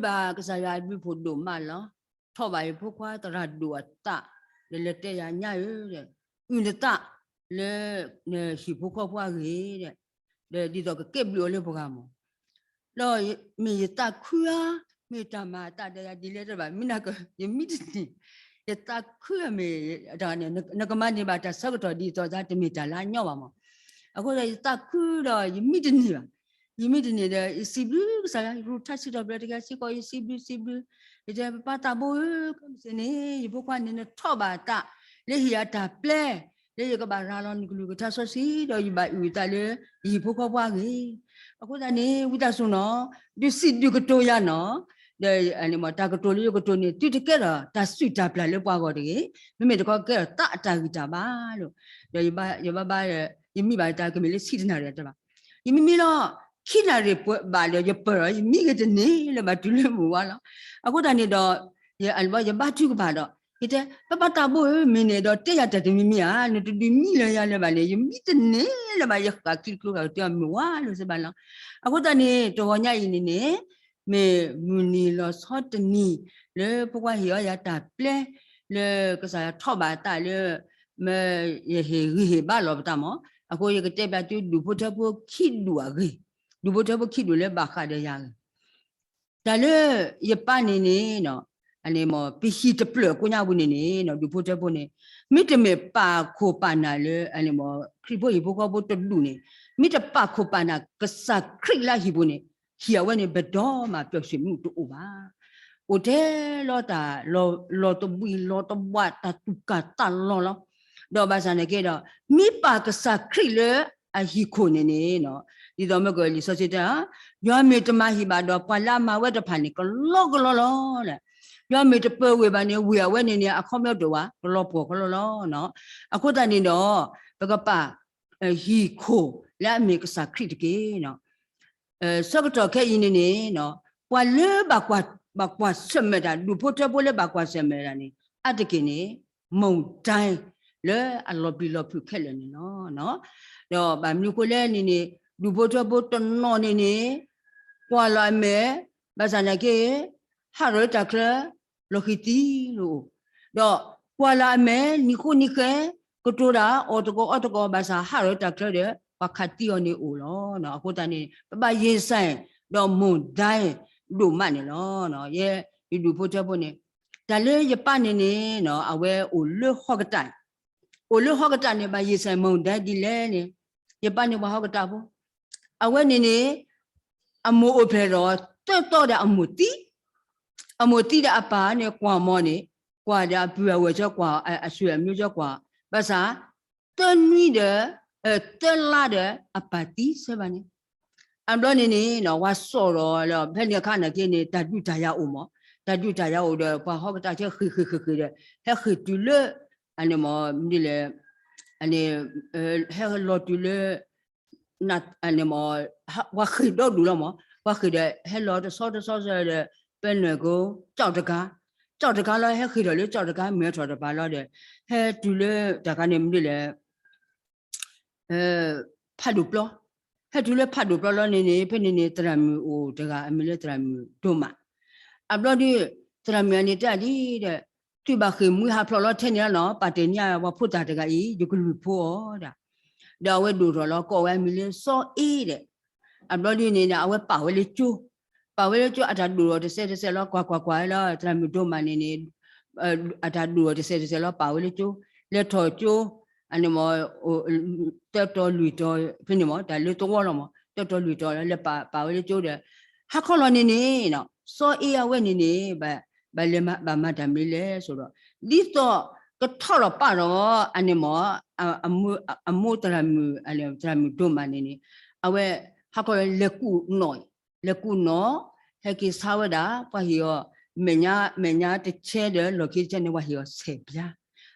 ဘၣ်ကစၢ်ယွၤအဘျုးဖှိၣ်ဒိၣ်မးလီၤ. ထီၣ်ဘၣ်ယဖိခွါသရၣ်ဒိၣ်အသး, ဒီးလဲၤတဲယၤညါဧၢ, အုၣ်နသးလၢ နဟံၣ်ဖိဃီဖိအဂ့ၢ်, ဒီးဒ်သိးကကဲဘျုးအီၤလၢပှၤဂၤမး, ဒီးမ့ၢ်ယသးခုဧါ, မ့ၢ်တၢ်မၤအသးဒီးယၤဒ်လဲၣ်တဘၣ်, မ့ၢ်နက ယမံတန့ၢ်, ယသးခုမ့ၢ်တၢ်န့ၣ် နကမၤန့ၢ်ဘၣ်တၢ်ဆၢကတီၢ်ဒ်သိးသး တမ့ၢ်တၢ်လၢအညီဘၣ်မး, အဃိဒီးယသးခုဒီးယမံတန့ၢ်ဘၣ်, ယမံတန့ၢ်ဒီး ယစံးဘျုးကစၢ်ယွၤ ယရူၢ်ထါစံးထီၣ်ပတြၢၤတဂၤစ့ၢ်ကီး ယစံးဘျုးစံးဘျုး, ယတဲပၢ်သးဘိဧၢ, ခဲမုၢ်ဆ့ၣ်န့ၣ် ယဖိခွါန့ၣ် နထီၣ်ဘၣ်အသး လၢဟ့ၣ်ယၤတၢ်ပျဲ လၢယကဘၣ်ရၤလီၤနကလုၢ်ကထါစီဆှံ ဒီးယဘၣ်အုၣ်အသးလၢ ယဟံၣ်ဖိဃီဖိအဂ့ၢ်, အဃိသတးန့ၣ် ဝံသးစူၤနီၤ ဒုးစံးဒုးကတိၤယၤနီၤ, ဒီးမ့ၢ်တၢ်ကတိၤလၢယကတိၤန့ၣ် သုတကဲထီၣ်တၢ်စုၣ်တၢ်ပျၢ်လၢပှၤဂီၢ်တဂ့ၤ, မ့မ့ၢ်တခီကဲထီၣ်သးအတၢ်ဂံၢ်တၢ်ဘါလီၤ, ဒီးယဘၣ်ဘၣ် ယမံဘၣ်တၢ်ကမ့ၢ်လၢဆံတနၣ်ရံၣ်တဘၣ်, ယမံမံလီၤ ခံနၣ်ရံၣ်ပှဲၤဘၣ်ဒီးယပၢၢ်လီၤ ယမံဂ့ၤတန့ၢ်လၢၤဘၣ်တုၤလၢမုၢ်ဝါလီၤ, အဃိသတးန့ၣ်ဒီး ယဘါထုကဖၣ်ဒီး ယတဲ ပၢ်ပၢ်သးဘိဧၢ, မ့ၢ်န့ၣ်ဒီးတဲယၤတၢ်တမံၤမံၤဧါ, နတဒုးမံလၢၤယၤလၢၤဘၣ်န့ၣ် ယမံတန့ၢ်လၢၤဘၣ် ယဃၣ်ချံကျိဃၣ်ကတၢၢ်မုၢ်ဝါလီၤစ့ၢ်ဘၣ်လီၤ, အဃိသတးန့ၣ် တဂီၤညါအံၤန့ၣ်န့ၣ် မ့ၢ်မုၢ်နံၤလီၤဆီတနံၤ လၢဖိခွါဟ့ၣ်အီၤယၤတၢ်ပျဲ လၢကစၢ်ယွၤထီၣ်ဘၣ်အသးလၢ မ့ၢ်ယဟ့ၣ်ဂံၢ်ဟ့ၣ်ဘါလီၤပသးမး, အဃိယကတဲဘၣ်သုဒူၣ်ဖိထၢဖိခံဒူၣ်အဂ့ၢ်, ဒူၣ်ဖိထၢဖိခံဒူၣ်လၢဘၣ်ဃးဒီးယၤအဂ့ၢ် တၢ်လၢယပၢ်န့ၣ်န့ၣ် အန့ၣ်မ့ၢ် ပဟံၣ်တဖျၢၣ်ကိညါပူၤန့ၣ်န့ၣ် ဒူၣ်ဖိထၢဖိန့ၣ် မ့တမ့ၢ်ပာ်ခိၣ်ပာ်နၢ်လၢ အန့ၣ်မ့ၢ် ခရံာ်ဖိဟံၣ်ဖိဃီဖိတဒူၣ်န့ၣ် မ့တပာ်ခိၣ်ပာ်နၢ်ကစၢ်ခရံာ်လၢအဟံၣ်ပူၤန့ၣ် ဟံၣ်အဝဲန့ၣ် ပဒိၣ်မးပျော်ရွှင်မှုတအိၣ်ဘၣ်, အိၣ်ထဲလီၤတၢ် လီၤတဘှံးလီၤတဘှါ တၢ်သူၣ်ကၢ်သးလီၤလီၤ, ဒီးဘၣ်ဆၣ်န့ၣ်က့ဒီး မ့ၢ်ပာ်ကစၢ်ခရံာ်လၢအဟံၣ်ခိၣ်န့ၣ်န့ၣ် ဒ်သိးမ့ၢ်ကလံာ်စီဆှံတဲ ယွၤမ့ၢ်တမၤဟံၣ်ဘၣ်ဒီး ပှၤလၢအမၤဝဲတဖၣ်န့ၣ် ကလီကလီလီၤ, ယွၤမ့ၢ်တပၢၤဝဲဘၣ်န့ၣ် ဝ့ၢ်အဝဲန့ၣ်န့ၣ် အခီပညီတအိၣ်ဘၣ် ကလီပှီၢ်ကလီလီၤ, အဃိသတးန့ၣ်ဒီး ပကပာ် ဟံၣ်ခိၣ်လၢအမ့ၢ်ကစၢ်ခရံာ်တက့ၢ် ဆၢကတီၢ်ခဲအံၤန့ၣ်န့ၣ် ပှၤလၢ ဘၣ်ကွၢ်ဆၢၣ်မဲာ်တၢ် ဒူၣ်ဖိထၢဖိလၢဘၣ်ကွၢ်ဆၢၣ်မဲာ်တၢ်န့ၣ် အါတက့ၢ်န့ၣ် မုန်တိုင်း လၢအလီၤပျံၤလီၤဖုးခဲလၢာ်န့ၣ်လီၤ. ဒီးဘၣ်မနုၤဃိလဲၣ်န့ၣ်န့ၣ် ဒူၣ်ဖိထၢဖိတနီၤန့ၣ်န့ၣ် ကွၢ်လီၤအမဲာ် ဘၣ်ဆၣ်သနာ်က့ ဟးထီၣ်လၢတၢ်ချၢ လီၢ်ခံသံလီၤ, ဒီးကွၢ်လီၤအမဲာ် နံၤဃိနံၤဃဲ ကတိၤတၢ် အီၣ်သကိးအီသကိး ဘၣ်ဆၣ်ဟးထီၣ်လၢတၢ်ချၢဒီး ပှၤခးသံအီၤန့ၣ်အိၣ်လီၤ. အဃိသတးန့ၣ် ပဘၣ်ရင်ဆိုင် ဒီးမုန်တိုင်း ဒိၣ်မးန့ၣ်လီၤ. ယဲ ယဒူၣ်ဖိထၢဖိန့ၣ် တၢ်လၢယပၢ်န့ၣ်န့ၣ် အဝဲအိၣ်လၢဟီၣ်ကတၢၢ်, အိၣ်လၢဟီၣ်ကတၢၢ်န့ၣ် ဘၣ်ရင်ဆိုင်မုန်တိုင်းဒ်လဲၣ်န့ၣ် ယပၢ်န့ၣ်ပှၤဟီၣ်ကတၢၢ်ဖိ အဝဲန့ၣ်န့ၣ် အမိၢ်အိၣ်ဖျဲၣ်ဒီး သၢသီဒီးအမိၢ်သံ, အမိၢ်သံဒီးအပၢ်န့ၣ် ကွၢ်မီၤန့ၣ် ကွၢ်ဒီးအပုၢ်အဝဲၢ်စၢၤကွၢ် အဆွေအမျိုးစၢၤကွၢ်, ဘၣ်ဆၣ် သၢနွံဒီး သၢလါဒီး အပၢ်သံစၢၤဘၣ်န့ၣ် အဘျီန့ၣ်န့ၣ် ဝဲစိာ်ဒီးလၢ ဖဲန့ၣ်အခါန့ၣ်က့န့ၣ် တၢ်ဒုးတၢ်ယၤအိၣ်မး, တၢ်ဒုးတၢ်ယၤအိၣ်ဒီး ပှၤဟီၣ်ကတၢၢ်ဆၢဃ့ၢ်ဃ့ၢ်ဃ့ၢ်ဃ့ၢ်ဒီး ဟဲဃ့ၢ်တုၤလၢ အန့ၣ်မ့ၢ် မနုၤလဲၣ် အန့ၣ် ဟဲလီၤတုၤလၢ န့ၣ်မ့ၢ် ပှၤဃ့ၢ်ဒီဒူၣ်လီၤမး, ပှၤဃ့ၢ်ဒီးဟဲလီၤတဆီတဆီဒီး ပနၢ်ကိ ကၠီၣ်တကါ, ကၠီၣ်တကါလီၤ ဟဲဃ့ၢ်ထီၣ်လၢကၠီၣ်တကါ မ့ၢ်ထီၣ်တပၤလီၤဒီး ဟဲတုၤလၢတၢ်ခါန့ၣ်မနုၤလဲၣ် ဖးဒိၣ်ပျီ, ဟဲတုၤလၢဖးဒိၣ်ပျီလီၤန့ၣ်န့ၣ် ဖဲန့ၣ်န့ၣ် သရၣ်မုၣ်အိၣ်တဂၤ အမံၤလၢသရၣ်မုၣ်ဒိၣ်မး, အဘျီဒီး သရၣ်မုၣ်အန့ၣ်တဲဒ်ဒီး သုဘၣ်ဃ့ၢ်မှံဟးဖျိးလီၤထဲန့ၣ်လီၤနီၤ ပာ်တ့ၢ်န့ၢ်ပှၤဖိသၣ်တဂၤအံၤ ယကလုၢ်ဖိအီၤဒၣ်, ဒီးအဝဲဒိၣ်ထီၣ်လီၤကိးဝဲအမံၤလၢစီၤအ့ဒီး အဘျီဒ်န့ၣ်ဒီး အဝဲပာ်ဝဲလၢကၠိ, ပာ်ဝဲလၢကၠိ အတၢ်ဒိၣ်ထီၣ်တစဲးတစဲးလီၤ ကွၢ်ကွၢ်ကွၢ်လီၤ သရၣ်မုၣ်ဒိၣ်မးန့ၣ်န့ၣ် အတၢ်ဒိၣ်ထီၣ်တစဲးတစဲးလီၤ ပာ်ဝဲလၢကၠိ, လဲၤထီၣ်ကၠိ အန့ၣ်မ့ၢ် သၢတီၤလွံၢ်တီၤ ဖဲန့ၣ်မ့ၢ် တၢ်လၢသဝီလီၤမး သၢတီၤလွံၢ်တီၤလီၤ လဲၤပာ်ဝဲလၢကၠိဒီး ဟါခီလီၤန့ၣ်န့ၣ် စီၤအ့အဝဲန့ၣ်န့ၣ် ဘၣ်လဲၤဘၣ်မၤတၢ်မနုၤလဲၣ်ဆိဒီး ဒ်သိးကထီၣ်ထီၣ်ပာ်ဒီး အန့ၣ်မ့ၢ် အမိၢ်သရၣ်မုၣ် သရၣ်မုၣ်ဒိၣ်မးန့ၣ်န့ၣ် အဝဲ ဟါခီလီၤလဲၤကူၣ်နီၣ် လဲၤကူၣ်နီၣ် ဟဲက့ၤဆါဝဲဒၣ် ပှၤဟ့ၣ်အီၤ မဲာ်ညါ မဲာ်ညါတဆဲဒီး လီၢ်ခံတဆဲန့ၣ် ပှၤဟ့ၣ်အီၤဆဲးပျါ,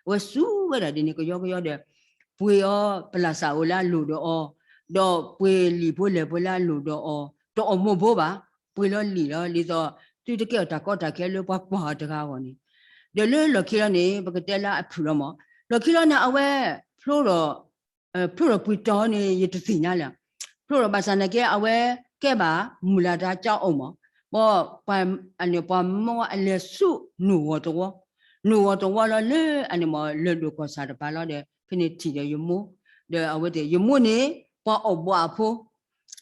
အဝဲစူးဝဲဒၣ်ဒ်န့ၣ် ကယီကယီဒီး ပှ့ၤအီၤ ပလၢ်စၢ်အိၣ်လၢအလိၣ်ဒီးအီၤ, ဒီးပှ့ၤလံာ်ဖိလဲၢ်ဖိလၢအလိၣ်ဒီးအီၤ, တအီၣ်မိၢ်ဘိဘၣ်, ပှ့ၤလီၤလံာ်လီၤ ဒ်သိး သုတကဲအီၤတၢ်ကီတၢ်ခဲလၢပှၤကွၢ်အီၤတဂၤအဂီၢ်န့ၣ်, ဒီးလၢလီၢ်ခံလီၤန့ၣ် ပကတဲလၢအဖုၣ်လီၤမး, လီၢ်ခံလီၤန့ၣ် အဝဲ ဖျိဒီး ဖျိဒီးပှ့ၤတီၤန့ၣ် ယတသ့ၣ်ညါလၢၤ, ဖျိဒီးဘၣ်ဆၣ်နာ်က့ အဝဲကဲဘၣ် မုၢ်လၢ်တၢ်ကၠီအိၣ်မး, ပှၤ ပှၤ အန့ၣ် ပှၤမၢအလဲၤဆူနိၣ်ဂီၤတဝီ, နိၣ်ဂီၤတဝီလီၤလၢအန့ၣ်မ့ၢ်လၢၢ်ဒိၣ်ကီၢ်ဆၣ်တပၤလီၤဒီး ဖဲန့ၣ်ထံၣ်ဒီးယမိၢ်, ဒီးအဝဲသ့ၣ် ယမိၢ်န့ၣ် ပှၤအီၣ်ဘှးအဖိ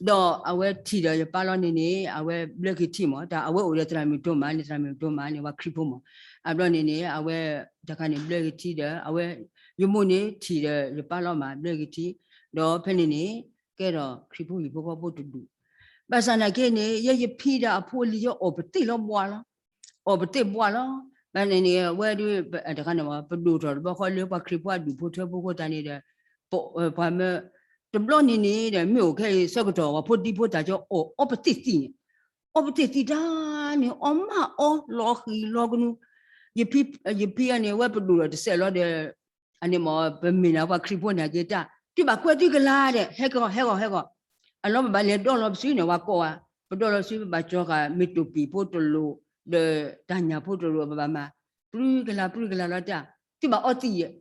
ဒီးအဝဲထံၣ်ဒီးယပၢ်လီၤန့ၣ်န့ၣ် အဝဲဘျၢက့ၤထံမး တၢ်အဝဲအိၣ်ဒီးသရၣ်မုၣ်ဒိၣ်မးန့ၣ် သရၣ်မုၣ်ဒိၣ်မးန့ၣ် ပှၤခရံာ်ဖိမး, အဘျီန့ၣ်န့ၣ် အဝဲ တခါန့ၣ် ဘျၢက့ၤထံဒီး အဝဲ ယမိၢ်န့ၣ်ထံၣ်ဒီးယပၢ်လီၤမး ဘျၢက့ၤထံ, ဒီးဖဲန့ၣ်န့ၣ် ကဲထီၣ်ခရံာ်ဖိဟံၣ်ဖိဃီဖိတဒူၣ်, ဘၣ်ဆၣ်နာ်က့န့ၣ် ယဲယဖံဒီးအဖိလံၤယဲအီၣ်ပသ့ၣ်လီၤဘှးလီၤ, အီၣ်ပသ့ၣ်ဘှးလီၤ, ဘၣ်န့ၣ်န့ၣ် အဝဲဒၣ် တခါန့ၣ်မး ပဒိၣ်ထီၣ်တဘျီဃီလၢပှၤခရံာ်ဖိအဒူၣ်ဖိထၢဖိအဃိသတးန့ၣ်ဒီး ပှၤမၢ တဘျီန့ၣ်န့ၣ်ဒီး မ့ၢ်အိၣ်ခဲအံၤဆၢကတီၢ် ပှၤဖိဒံဖိသၣ်ကၠီအီၣ်အီပသ့ၣ်သံန့ၣ်, အီပသ့ၣ်သံတၢ်န့ၣ် အီမးအီလီၤဃံၤလီၤကနူၤ, ယဖံ ယဖံအန့ၣ် အဝဲပဒိၣ်ထီၣ်တစဲးလီၤဒီး အန့ၣ်မ့ၢ် ပမ့ၢ်န့ၣ် ပှၤခရံာ်ဖိန့ၣ်က့ၤတၢ် သုဘၣ်ကွဲသုကလၤဒီး ဟဲကီး ဟဲကီး ဟဲကီး, အလီၢ်ပဘၣ်လဲၤဒီလီၤပစုန့ၣ် ပှၤကိးဧါ, ပဒီလီၤပစု ပဘၣ်ကၠီဃာ် မ့ၢ်တိာ်ပံာ်ဖိတလိၣ် ဒီးတၢ်ညၣ်ဖိတလိၣ် ပဘၣ်မၤ ပြူကလၤ ပြူကလၤလီၤတၢ်, သုဘၣ်အီသံးယဲၢ်,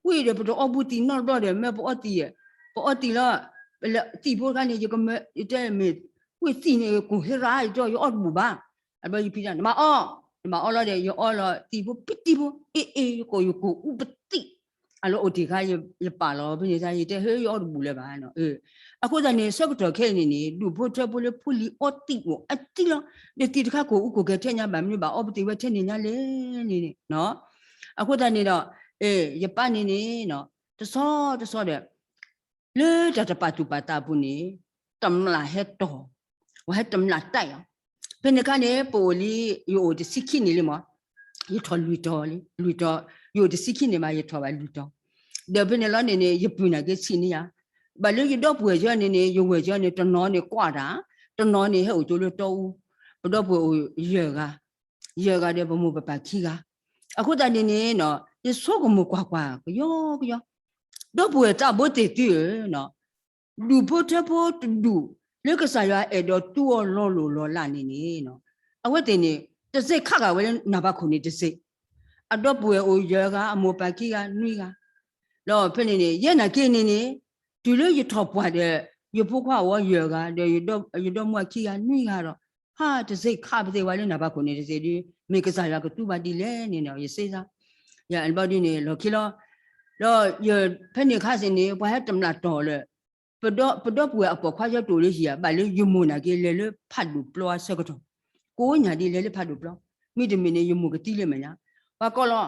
ဝံၤဒီးပတအီဘူၣ်သံးနီတဘျီဒီး မ့ၢ်ပအီသံးယဲၢ်, ပအီသံးလီၤ, သံးဖိတခါန့ၣ် ယကမၢ ယတဲမ့ၢ် ဝံၤသံးန့ၣ် ကိၢ်ဟ့ရၣ် ယတဲ ယအီတဘူၣ်ဘၣ်, အဘျီယဖံတၢ် နဘၣ်အီ, နဘၣ်အီလီၤဒီး ယအီလီၤသံးဖိ ပံတံဖိ အ့ၣ်အ့ၣ် ယကိၢ်ယကိၢ်အူပသံး, အလီၢ်အိၣ်တ့ၢ်ခါ ယပာ်လီၤဖဲန့ၣ် ယတဲ ဟ့ ယအီတဘူၣ်လၢၤဘၣ်နီၤ, အဃိသတးန့ၣ် ဆၢကတီၢ်ခဲအံၤန့ၣ်န့ၣ် ဒူၣ်ဖိထၢဖိလၢဖိလံၤအီသံးအိၣ်အသံးလီၤ, ဒီးသံးတခါကိၢ်အူကိၢ်ကဲထဲညါဘၣ်မနုၤဘၣ်အီပသ့ၣ်ဝဲထဲန့ၣ်ညါလဲၣ်န့ၣ်န့ၣ်, အဃိသတးန့ၣ်ဒီး ယပၢ်န့ၣ်န့ၣ် တဆီတဆီဒီး လၢတၢ်တပာ်သူၣ်ပာ်သးအပူၤန့ၣ် တမျၢ်ဟဲတီၢ်, ပှၤဟဲတမျၢ်တၢ်အီၤ, ဖဲန့ၣ်ခါန့ၣ် ပအိၣ်လံ ယအိၣ်တဆံခံနံၣ်လံမး, ယထီၣ်လွံၢ်တီၤလံ လွံၢ်တီၤ, ယအိၣ်တဆံခံနံၣ်မး ယထီၣ်ဘၣ်လွံၢ်တီၤ, ဒီးဖဲန့ၣ်လီၤန့ၣ်န့ၣ် ယပုၢ်နာ်က့ဆံးန့ၢ်ယၤ, ဘၣ်လၢယဒီပုၢ်ဝဲၢ်ကၠီန့ၣ်န့ၣ် ယဝဲၢ်ကၠီန့ၣ် တနီၤန့ၣ်ကွၢ်တၢ်, တနီၤန့ၣ်ဟဲအိၣ်ကၠိလၢတီအူ, ပဒီပုၢ်ဝဲၢ်အိၣ်ယဲၢ်ဂၤ, ယဲၢ်ဂၤဒီးပမိၢ်ပပၢ်ခံဂၤ, အဃိသတးန့ၣ်န့ၣ် ယဆိကမိၣ်ကွၢ်ကွၢ် ကယီကယီ ဒီပုၢ်ဝဲၢ်သးဘိသ့ၣ်သုဧၢ, ဒူၣ်ဖိထၢဖိတဒူၣ် လၢကစၢ်ယွၤအဲၣ်ဒိးသူအီၤလီၤလိၢ်လီၤလးန့ၣ်န့ၣ်, အဝဲသ့ၣ်န့ၣ် တစ့ခးဂာ်ဝဲလၢနၢ်ပၢ်ခိၣ်န့ၣ်တစ့, အဒီပုၢ်ဝဲၢ်အိၣ်ယဲၢ်ဂၤ အမိၢ်ပၢ်ခံဂၤနွံဂၤ, ဒီးဖဲန့ၣ်န့ၣ် ယဲနာ်က့န့ၣ်န့ၣ် တုၤလၢယထီၣ်ပှၢ်ဒီး ယဖိခွါအိၣ်ယဲၢ်ဂၤ ဒီးယဒီမိၢ်ခံဂၤနွံဂၤဒီး ဟါတစ့ခးပသ့ၣ်ဝဲလၢနၢ်ပၢ်ခိၣ်န့ၣ်တစ့ဒီး မ့ၢ်ကစၢ်ယွၤကသူဘၣ်ဒ်လဲၣ်န့ၣ်ဒီး ယစ့စါ, ယဘျီဒ်န့ၣ် လီၢ်ခံလီၤ, ဒီးယဖဲန့ၣ်ခါစ့ၢ်န့ၣ် ပှၤဟဲတမျၢ်တီၢ်လၢ ပဒီပုၢ်ဝဲၢ်အပိာ်ခွါယီတအိၣ်လၢဟံၣ်ဧါ, ဘၣ်လၢယမိၢ်နာ်က့လဲၤလၢဖးဒိၣ်ပျီအဆၢကတီၢ်, ကိးညၣ်ဒ်လဲၤလၢဖးဒိၣ်ပျီ, မ့တမ့ၢ်န့ၣ် ယမိၢ်ကသံလၢမဲာ်ညါ, ပှၤကိးလီၤ,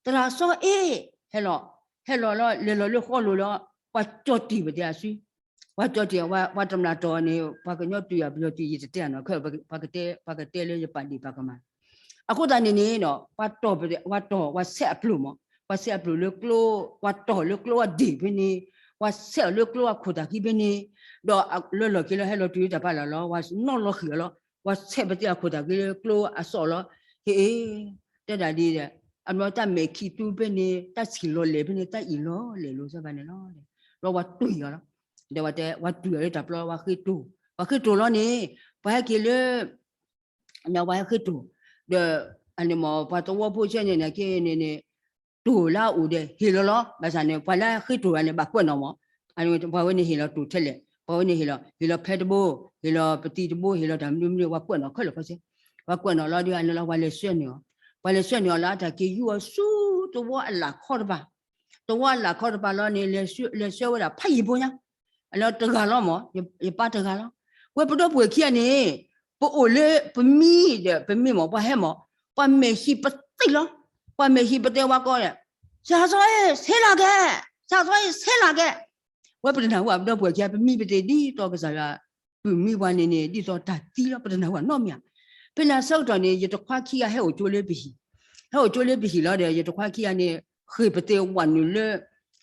သရၣ်စီအ့ၣ်, ဟဲလီၤ, ဟဲလီၤလီၤ လဲၤလီၤလၢဃီလိၤလီၤ, ပှၤကၠီတံၢ်ပသ့ၣ်အစု, ပှၤကၠီတံၢ် ပှၤတမျၢ်တီၢ်န့ၣ် ပှၤကညီတုၤယၤပယီၤတုၤယတတဲနီၤ, ပှၤကတဲလၢယပာ်ဒ့ၣ်ပာ်ကမၣ် အဃိသတးန့ၣ်န့ၣ် ပှၤတီၢ် ပှၤတီၢ် ပှၤဆဲးအပျိၢ်မး, ပှၤဆဲးအပျိၢ်လၢကျိ, ပှၤတီၢ်လၢကျိအဒ့ၣ်ဖဲန့ၣ်, ပှၤဆဲးအီၤလၢကျိအခိၣ်သၣ်ခံဖဲန့ၣ်, ဒီးလၢလီၢ်ခံလီၤ ဟဲလီၤတုၤလၢတၢ်ဖးလၢ်လီၤ, ပှၤနီၣ်လီၤဃံၤအီၤလီၤ, ပှၤဆဲးပသ့ၣ်အခိၣ်သၣ်ခံလၢကျိအစီၣ်လီၤ, ဟ့ၣ်, တဲဒၣ်ဒ်ဒီး အနီၢ်တၢ်မဲာ်ခံသူဖဲန့ၣ် တၢ်ဆံၣ်လီၤလဲၣ်ဖဲန့ၣ် တၢ်အံၣ်လီၤလဲၣ်လိာ်သးဘၣ်န့ၣ်လီၤ, ဒီးပှၤတွံၢ်အီၤလီၤ, ဒီးပှၤတဲ ပှၤတွံၢ်အီၤလၢတၢ်ပျီ ပှၤဃ့တိၢ်, ပှၤဃ့တိၢ်လီၤန့ၣ် ပှၤဟဲက့ၤလၢ ပှၤဟဲဃ့တိၢ်, ဒီး အန့ၣ်မ့ၢ် ပှၤသဝီဖိဆဲန့ၣ်န့ၣ်က့န့ၣ်န့ၣ် တိၢ်လၢအအိၣ်ဒီးဟ့ၣ်လီၤလီၤ, ဘၣ်ဆၣ်န့ၣ် ပှၤလၢဃ့တိၢ်တဂၤန့ၣ် ဘၣ်ကွဲးနီၣ်မး, ပှၤဝဲန့ၣ်ဟ့ၣ်လီၤတိၢ်ထဲလဲၣ်, ပှၤဝဲန့ၣ်ဟ့ၣ်လီၤ ဟ့ၣ်လီၤဖဲတဘိ, ဟ့ၣ်လီၤပသံတဘိ, ဟ့ၣ်လီၤတၢ်မနုၤမနုၤ ပှၤကွဲးနီၣ်ခဲလၢာ်ခဲဆ့, ပှၤကွဲးနီၣ်လီၤဒီး အန့ၣ်လီၤ ပှၤလဲၤဆှၢန့ၢ်အီၤ, ပှၤလဲၤဆှၢန့ၢ်အီၤလၢအတၢ်က့ၤယူၢ်အီၤဆူ သဝီအလၢ်ခီတပၤ, သဝီအလၢ်ခီတပၤလီၤန့ၣ် လဲၤဆှၢဝဲဒၣ်ဖးယံာ်ဖိညါ အလီၤတဂၤလီၤမး, ယပၢ်တဂၤလီၤ, ဝဲပဒီပုၢ်ဝဲၢ်ခံဂၤန့ၣ် ပအိၣ်လၢပမံဒီး ပမံမး ပှၤဟဲမး, ပှၤမဲာ်ဟံၣ်ပသ့ၣ်လီၤ, ပှၤမဲာ်ဟံၣ်ပသ့ၣ်ဝဲကိးဒီး စၢ်စီအ့ၣ် ဆ့လၢ်ကဲ, စၢ်စီအ့ၣ် ဆ့လၢ်ကဲ, ဝဲပတနၢ်ဟူဘၣ် ပဒီပုၢ်ဝဲၢ်ခံဂၤ ပမံပသ့ၣ်ဒ်သိးကစၢ်ယွၤ ပုၢ်မံပှၤန့ၣ်န့ၣ် ဒ်သိးတၢ်သံလီၤ ပတနၢ်ဟူဘၣ်နီတမံၤဧါ, ဖဲန့ၣ်အဆၢကတီၢ်န့ၣ် ယတခွါခံဂၤဟဲအိၣ်ကၠိလၢပဟံၣ်, ဟဲအိၣ်ကၠိလၢပဟံၣ်လီၤဒီး ယတခွါခံဂၤန့ၣ် ဃ့ၢ်ပသ့ၣ်ဝးနုာ်လၢ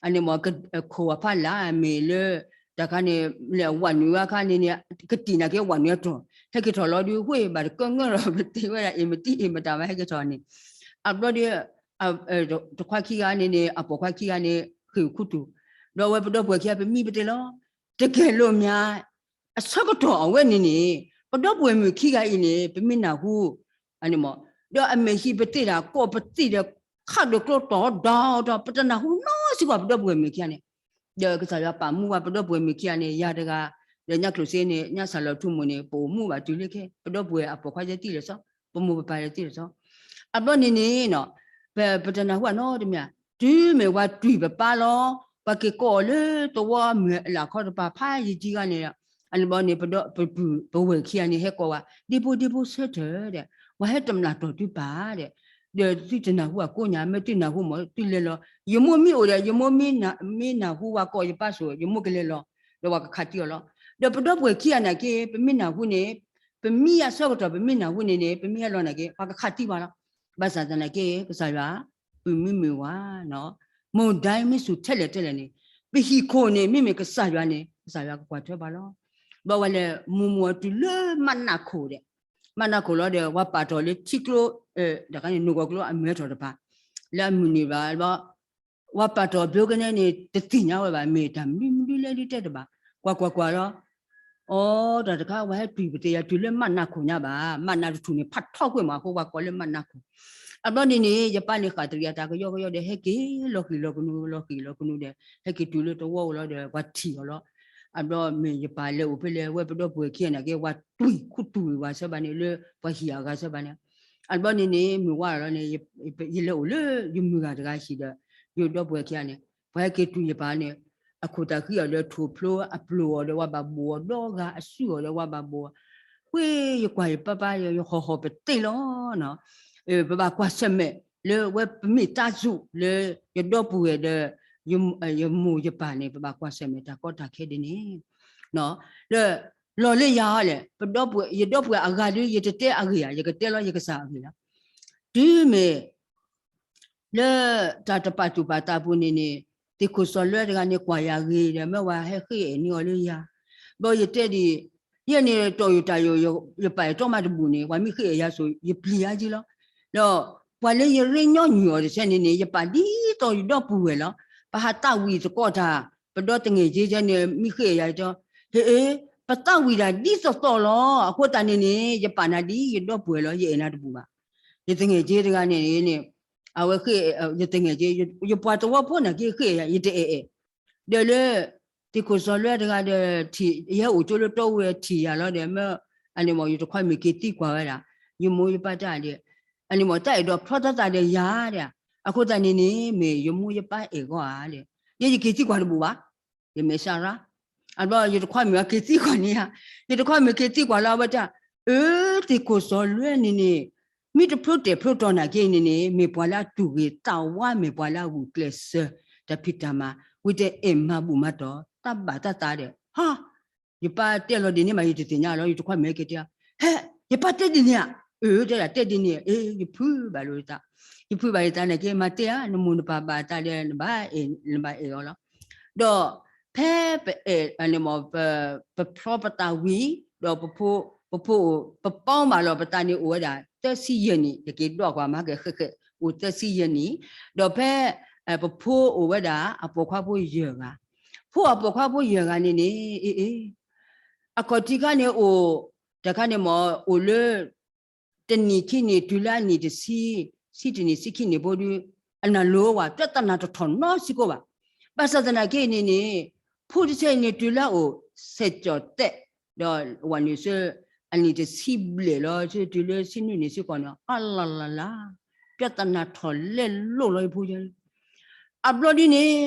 အန့ၣ်မ့ၢ် ခိၣ်အဖီလာ်မ့ၢ်လၢ တၢ်ခါန့ၣ် လဲၤဝးနုာ်အခါန့ၣ်န့ၣ် ကတံၢ်နာ်က့ဝးနုာ်အတီၢ် ဟဲက့ၤထီၣ်လီၤဒုး ဃ့ၢ်ဘၣ်တကၢၢ်ငၢၢ်လီၤ ပသ့ၣ်ဝဲဒၣ်အ့ၣ်မတံၢ်အ့ၣ်မတၢ်ဘၣ် ဟဲက့ၤထီၣ်န့ၣ် အဘျီဒီး တခွါခံဂၤန့ၣ်န့ၣ် အပိာ်ခွါခံဂၤန့ၣ် ဃ့ၢ်ခူသူၣ် ဒီးဝဲပဒီပုၢ်ဝဲၢ်ခံဂၤ ပမံပသ့ၣ်လီၤ တကဲလိာ်မး အဆၢကတီၢ်အဝဲန့ၣ်န့ၣ် ပဒီပုၢ်ဝဲၢ်မုၣ်ခံဂၤအံၤန့ၣ် ပမ့ၢ်နၢ်ဟူ အန့ၣ်မ့ၢ် ဒီးအမဲာ်ဟံၣ်ပသ့ၣ်ဒၣ် ကိးပသ့ၣ်ဒီး ခးဒီးကျိတီၤဒီးဒီး ပတနၢ်ဟူနီတစဲးဘၣ် ပဒီပုၢ်ဝဲၢ်မုၣ်ခံဂၤန့ၣ် ဒီးကစၢ်ယွၤပာ်မူဝဲပဒီပုၢ်ဝဲၢ်မုၣ်ခံဂၤန့ၣ် ယၤတဂၤ ဒီးညၣ်ကျိၤစ့န့ၣ် ညၣ်စၢ်လီၤထူမိၣ်န့ၣ် ပအိၣ်မူဘၣ်တုၤလၢခဲ ပဒီပုၢ်ဝဲၢ်အပိာ်ခွါသ့ၣ်တံၢ်လၢာ်စီ, ပမိၢ်ပပၢ်သ့ၣ်တံၢ်လၢာ်စီ, အဘျီန့ၣ်န့ၣ်နီၤ, ပ ပတနၢ်ဟူဘၣ်နီတမံၤ, တုၤမ့ၢ်ပှၤတွံၢ်ပပၢ်လီၤ, ပှၤက့ၤကိးအီၤလၢသဝီမုၢ်အလၢ်ခီတပၤ ဖးယံာ်ကံဂၤန့ၣ်, အန့ၣ်ဘျီန့ၣ် ပဒီပုၢ်ဝဲၢ်ခံဂၤန့ၣ် ဟဲကိးဝဲ, ဒ့ဖိဒ့ဖိဆၢထၢၣ်ဒီး, ပှၤဟဲတမျၢ်တီၢ်သုပၢ်ဒီး, ဒီးသုတနၢ်ဟူအကိးညါ မ့ၢ်သုနၢ်ဟူမ့ၢ်သုလဲၤလီၤ, ယမိၢ်မ့ၢ်အိၣ်ဒီး ယမိၢ်မ့ၢ်နၢ်ဟူဝဲကိးယပၢ်ဆိၣ် ယမိၢ်ကလဲၤလီၤ, ဒီးပှၤကခးတံၢ်အီၤလီၤ. ဒီးပဒီပုၢ်ဝဲၢ်ခံဂၤနာ်က့ ပမ့ၢ်နၢ်ဟူန့ၣ်, ပမ့ၢ်အဆၢကတီၢ် ပမ့ၢ်နၢ်ဟူန့ၣ်န့ၣ် ပမ့ၢ်ဟဲလီၤနာ်က့ ပှၤကခးတံၢ်ပှၤလီၤ. ဘၣ်ဆၣ်သနာ်က့ ကစၢ်ယွၤ ပုၢ်မုၢ်မုၢ်ဝါနီၤ, မုၢ်ဒဲမ့ၢ်ဆူၣ်ထဲလဲၣ်ထဲလဲၣ်န့ၣ်, ပဟံၣ်ခိၣ်န့ၣ် မ့မ့ၢ်ကစၢ်ယွၤန့ၣ် ကစၢ်ယွၤကကွၢ်ထွဲပှၤလီၤ. ဘျီဝဲလဲၤမူမူအီၤတုၤလၢမးနးခိၣ်ဒီး, မးနးခိၣ်လီၤဒီး ပှၤပာ်ထီၣ်လၢထံကျိ, တခါန့ၣ် နိၣ်ဂီၤကျိအမဲထီၣ်တဖၣ်, လၢအမုၢ်နံၤဘၣ်ဘျီ ပှၤပာ်ထီၣ်ဘျိကနဲန့ၣ် တသ့ၣ်ညါဝဲဘၣ် မ့ၢ်တၢ်မနုၤမနုၤလဲၣ်ဒ်တဲတဘၣ်, ကွၢ်ကွၢ်ကွၢ်လီၤ. အိ တၢ်တခါ ပှၤဟဲတွံၢ်ပသ့ၣ်ယၤတုၤလၢမးနးခိၣ်ညါဘၣ်, မးနးတထူၣ်န့ၣ် ဖးထီကွံာ်မး အဃိပှၤကိးလၢမးနးခိၣ်. အဘျီန့ၣ်န့ၣ် ယပၢ်န့ၣ် ဃၣ်တရံးအတၢ်ကယီကယီဒီး ဟဲက့ၤလီၤဃံၤလီၤကနူၤ လီၤဃံၤလီၤကနူၤဒီး ဟဲက့ၤတုၤလၢသဝီအိၣ်လီၤဒီး ပှၤထံၣ်အီၤလီၤ. အဘျီမ့ၢ်ယပၢ်လဲၤအိၣ်ဖဲလဲၣ် ဝဲပဒီပုၢ်ဝဲၢ်ခံဂၤနာ်က့ ပှၤတွံၢ်ခူတူၢ်ဝဲဆၢဘၣ်န့ၣ် လၢပှၤဟံၣ်အဂၤဆၢဘၣ်န့ၣ်, အဘျီန့ၣ်န့ၣ် မုၢ်ဝါလီၤန့ၣ် ယလဲၤအိၣ်လၢယမုၢ်ဂၤတဂၤဟံၣ်ဒီး ယဒီပုၢ်ဝဲၢ်ခံဂၤန့ၣ် ပှၤဟဲက့ၤတုၤယပၢ်န့ၣ် အခိၣ်သးဃံအီၤဒီးထိၣ်ဖျိအပျိၢ်အီၤဒီး ဝဲဘၣ်ဘိၣ်အီၤဒီဂၤ အစုအီၤဒီး ဝဲဘၣ်ဘိၣ်အီၤ, ဝ့ၢ် ယကွၢ်ယပၢ်ပၢ် ယဟီၣ်ဟီၣ်ပသ့လီၤ. ပဘၣ်ကွၢ်ဆၢၣ်မဲာ်လၢဝဲပမ့ၢ်တၢ်စူၢ်လၢ ယဒီပုၢ်ဝဲၢ်ဒီး ယမိၢ်ယပၢ်န့ၣ် ပဘၣ်ကွၢ်ဆၢၣ်မဲာ်တၢ်ကီတၢ်ခဲဒ်န့ၣ် လၢ လီၤလၢယၤလဲၣ်, ပဒီပုၢ်ဝဲၢ် ယဒီပုၢ်ဝဲၢ်အဂၤဒီး ယတတဲအဂ့ၢ်ဧါ, ယကတဲလီၤယကစၢ်အဂ့ၢ်လီၤ. တုၤမ့ၢ် လၢတၢ်တပာ်သူၣ်ပာ်သးပူၤန့ၣ်န့ၣ်, သ့ၣ်ခိၣ်စီၤလွဲတဂၤန့ၣ် ကွၢ်ယၤဂ့ၤဒီး မ့ၢ်ဝဲဟဲဃ့အဲၣ်န့ၢ်အီၤလၢယၤ, ဘျီယတဲဒ်အံၤ, ယဲန့ၣ်တီၢ်ယိာ်တၢ်ယိာ် ယပာ်အဲၣ်တီမးတဘူၣ်န့ၣ် ပှၤမ့ၢ်ဃ့အဲၣ်ယၤဆိၣ် ယပျံၤယၤက့လီၤ. ဒီးပှၤလၢယရ့ညီနုၢ်အီၤတဆဲန့ၣ်န့ၣ် ယပာ်ဒ်သိးယဒီပုၢ်ဝဲၢ်လီၤ. ပဟးသးဝံၣ်သကိးတၢ်, ပဒီတငဲၢ်က့န့ၣ် မ့ၢ်ဃ့အဲၣ်ယၤက့, ဟ့ၣ်, ပသးဝံၣ်တၢ်ဒ်သိးသိးလီၤ. အဃိသတးန့ၣ်န့ၣ် ယပာ်နၤဒ်ယဒီပုၢ်ဝဲၢ်လီၤ, ယအဲၣ်နၤတဘူၣ်ဘၣ်. ယတငဲၢ်က့တဂၤန့ၣ်န့ၣ်, အဝဲဃ့, ယတငဲၢ်က့, ယပှၤသဝီဖိနာ်က့ဃ့ယၤ ယတအဲၣ်အဲၣ်, ဒီးလၢ သ့ၣ်ခိၣ်စီၤလွဲတဂၤဒီး ထံၣ်ယဟဲအိၣ်ကၠိလၢတီဝဲထံၣ်ယၤလီၤဒီး မ့ၢ်, အန့ၣ်မ့ၢ် ယတခွါမုၣ်က့ၤသံကွၢ်ဝဲဒၣ်, ယမိၢ်ယပၢ်တၢ်ဒီး, အန့ၣ်မ့ၢ် တၢ်အဲၣ်ဒိးဖျီသးသးဒီးယၤဒီး, အဃိသတးန့ၣ်န့ၣ် မ့ၢ်ယမိၢ်ယပၢ်အဲၣ်ဂီၢ်ဧါဒီး, ယဲယက့ၤသံကွၢ်တဘူၣ်ဘၣ်. ယမဲာ်ဆှးရၣ်, အဘျီယတခွါမုၣ်အက့ၤသံကွၢ်န့ၣ်ဧါ, ယတခွါမုၣ်က့ၤသံကွၢ်လီၤအဝဲတၢ်, အၢ သ့ၣ်ခိၣ်စီၤလွဲန့ၣ်န့ၣ်, မ့ၢ်တဖျိတဲာ်ဖျိတီၤနာ်က့န့ၣ်န့ၣ် မ့ၢ်ပှၤလၢအသူၣ်ဂ့ၤသးဝါ မ့ၢ်ပှၤလၢအဂုာ်ကျဲးစၢး တၢ်ဖံးတၢ်မၤ, ဝံၤတအဲၣ်မၤဘူၣ်မၤတီၢ် တၢ်ဘၣ်တၢ်သးဒီး, ဟါ ယပၢ်တဲလီၤဒ်န့ၣ်မး ယတသ့ၣ်ညါလီၤ, ယတခွါမုၣ်က့ၤတဲ, ဟဲ, ယပၢ်တဲဒ်န့ၣ်ဧါ, အၢ တဲဒၣ်တဲဒ်န့ၣ်, အ့ ယဖုးဘၣ်လိာ်သး, ယဖုးဘၣ်ယသးနာ်က့ မၤတဲဧါ, နမိၢ်နပၢ်ဘၣ်အသးဒီး နဘၣ်အဲၣ်, နဘၣ်အဲၣ်အီၤလီၤ. ဒီးဖဲပအဲၣ်န့ၣ်မ့ၢ်, ပဖျီပသးဝံၤ, ဒီးပဖိ, ပဖိအိၣ်, ပပီဘၣ်လီၤပသးန့ၣ်အိၣ်ဝဲဒၣ် သၢဆံယဲၢ်နံၣ်, ယက့ၤဒွးကွၢ်မၤကဲၤဃဲးဃဲး အိၣ်သၢဆံယဲၢ်နံၣ်, ဒီးဖဲ ပဖိအိၣ်ဝဲဒၣ် အပိာ်ခွါဖိယဲၢ်ဂၤ, ဖိအပိာ်ခွါဖိယဲၢ်ဂၤန့ၣ်န့ၣ်, အ့ အ့ အခီၣ်ထံးခါန့ၣ်အိၣ်, တခါန့ၣ်မ့ၢ်အိၣ်လၢ တနံၣ်ခံနံၣ်တုၤလၢအနံၣ်တဆံ, ဆံတနံၣ်ဆံခံနံၣ်ဖိဒီး, အနၢ်လိၤဝဲ ပြဿနာတထီၣ်နီတစ့ၢ်ကီးဘၣ်. ဘၣ်ဆၣ်သနာ်က့န့ၣ်န့ၣ်, ဖိတဆဲန့ၣ်တုၤလၢအအိၣ် ဆဲးကၠီၣ်သဲး, ဒီးဝဲန့ၣ်ဆၢ, အနံၣ်တဆံဘျဲၣ်လီၤ ဆၢတုၤလၢဆံနွံနံၣ်စ့ၢ်ကီးန့ၣ်, အလလလ, ပြဿနာထီၣ်လဲလိာ်လီၤ ယဖိယဲၢ်, အဘျီဒ်န့ၣ်,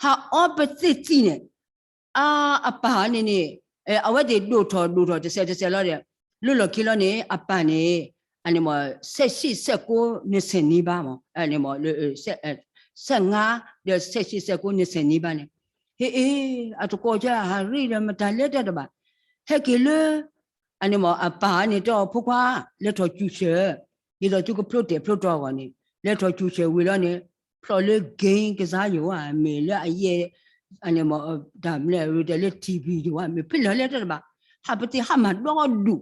ဟးအီပသ့ၣ်သံၣ်န့ၣ် အ, အပၢ်န့ၣ်န့ၣ်, အဝဲသ့ၣ်ဒိၣ်ထီၣ်ဒိၣ်ထီၣ်တစဲးတစဲးလီၤဒီး, လၢလီၢ်ခံလီၤန့ၣ် အပၢ်န့ၣ်, အန့ၣ်မ့ၢ် ဆယ့်ရှစ်ဆယ့်ကိုးနှစ်ဆယ်နီးပါးမ့ၢ်, အန့ၣ်မ့ၢ်, ဆယ့်ငါး, ဒီး ဆယ့်ရှစ်ဆယ့်ကိုးနှစ်ဆယ်နီးပါးန့ၣ်, ဟ့ၣ်အ့ၣ်, အတကိးကဟးရ့ဒီးမတၤလဲၣ်တၢ်တဘၣ်, ဟဲက့ၤလၢ အန့ၣ်မ့ၢ် အပၢ်န့ၣ်တဲအီၤ ဖိခွါ, လဲၤထီၣ်စူၤဆဲး, ဒ်သိးသုကဖျိတဲာ်ဖျိတီၤအဂီၢ်န့ၣ်, လဲၤထီၣ်စူၤဆဲးဝံၤလီၤန့ၣ်, ဖျီၣ်လၢ game ကစားယဝဲမ့ၢ်လၢအယဲၢ်, အန့ၣ်မ့ၢ်, တၢ်မနုၤတဲလၢ TV ယဝဲမ့ၢ် ဖဲလဲၣ်လဲၣ်တၢ်တဘၣ်, ဟးပသ့ၣ်ဟါမၢ်ဒီဒူၣ်,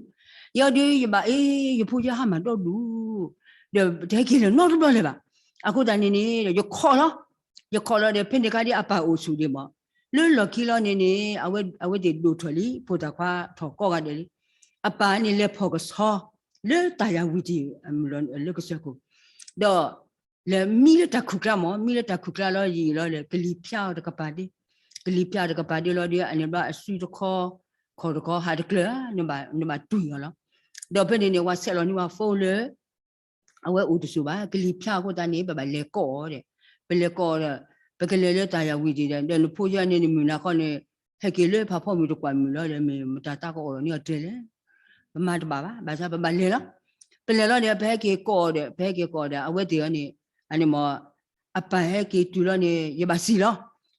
ယဲဒုးယဘၣ်အ့ၣ် ယဖိယဲၢ်ဟါမၢ်ဒီဒူၣ်, ဒီးတဟဲက့ၤလၢၤနီတဘျီလၢၤဘၣ်, အဃိသတးန့ၣ်န့ၣ် ယခီၣ်လီၤ, ယခီၣ်လီၤဒီး ဖဲန့ၣ်ခါဒ်အပၢ်အိၣ်ဆူၣ်ဒံးမ့ၢ်, လၢလီၢ်ခံလီၤန့ၣ်န့ၣ် အဝဲသ့ၣ်ဒိၣ်ထီၣ်လံ ဖိသၣ်ခွါထီၣ်ကိးဂၤဒဲးလံ, အပၢ်န့ၣ်လဲၤဖီၣ်ကဆီ လၢတၢ်ယၤဝံၤတံၢ်လၢကစၢၢ်ခိၣ်, ဒီးလဲၤမံလၢတၢ်ခုၣ်ကျါမ့ၢ်, မံလၢတၢ်ခုၣ်ကျါလီၤယံာ်လီၤဒီး ကလံၤဖၠါအီၤတကပၤဒ့, ကလံၤဖၠါတကပၤဒ့လီၤဒီး အန့ၣ်ဘျီအစုတခီ, အ ခိးတခီ ဟးတကျၢၤ နဘၣ်တွံၢ်အီၤလီၤ. ဒီးဖဲန့ၣ်န့ၣ် ဝဲဆဲးလီၤန့ၢ်ဝဲ phone လၢ အဝဲအိၣ်တစိၤဘၣ် ကလံၤဖၠါအဃိသတးန့ၣ် ပဘၣ်လဲၤကိးအီၤဒီး ပလဲၤကိးအီၤဒီး ပကလဲၤလၢတၢ်ယၤဝံၤဒံးဒီး ဒီးနဖိယဲန့ၣ် နမုၢ်နၤခီန့ၣ် ဟဲက့ၤလၢဖးဖီမုၢ်တကွၢ်မုၢ်လီၤဒီး မ့ၢ်မတၤတၢ်ကအိၣ်လီၤန့ၢ်အီၤတဲလဲၣ်. ပမၤတဘၣ်ဘၣ် ဘၣ်ဆၣ်ပဘၣ်လဲၤလီၤ. ပလဲၤလီၤဒီး ပဟဲက့ၤကိးအီၤဒီး ပဟဲက့ၤကိးအီၤဒီး အဝဲသ့ၣ်အီၤန့ၣ် အန့ၣ်မ့ၢ် အပၢ်ဟဲက့ၤတုၤလီၤန့ၣ် ယဘၣ်စံၣ်လီၤ.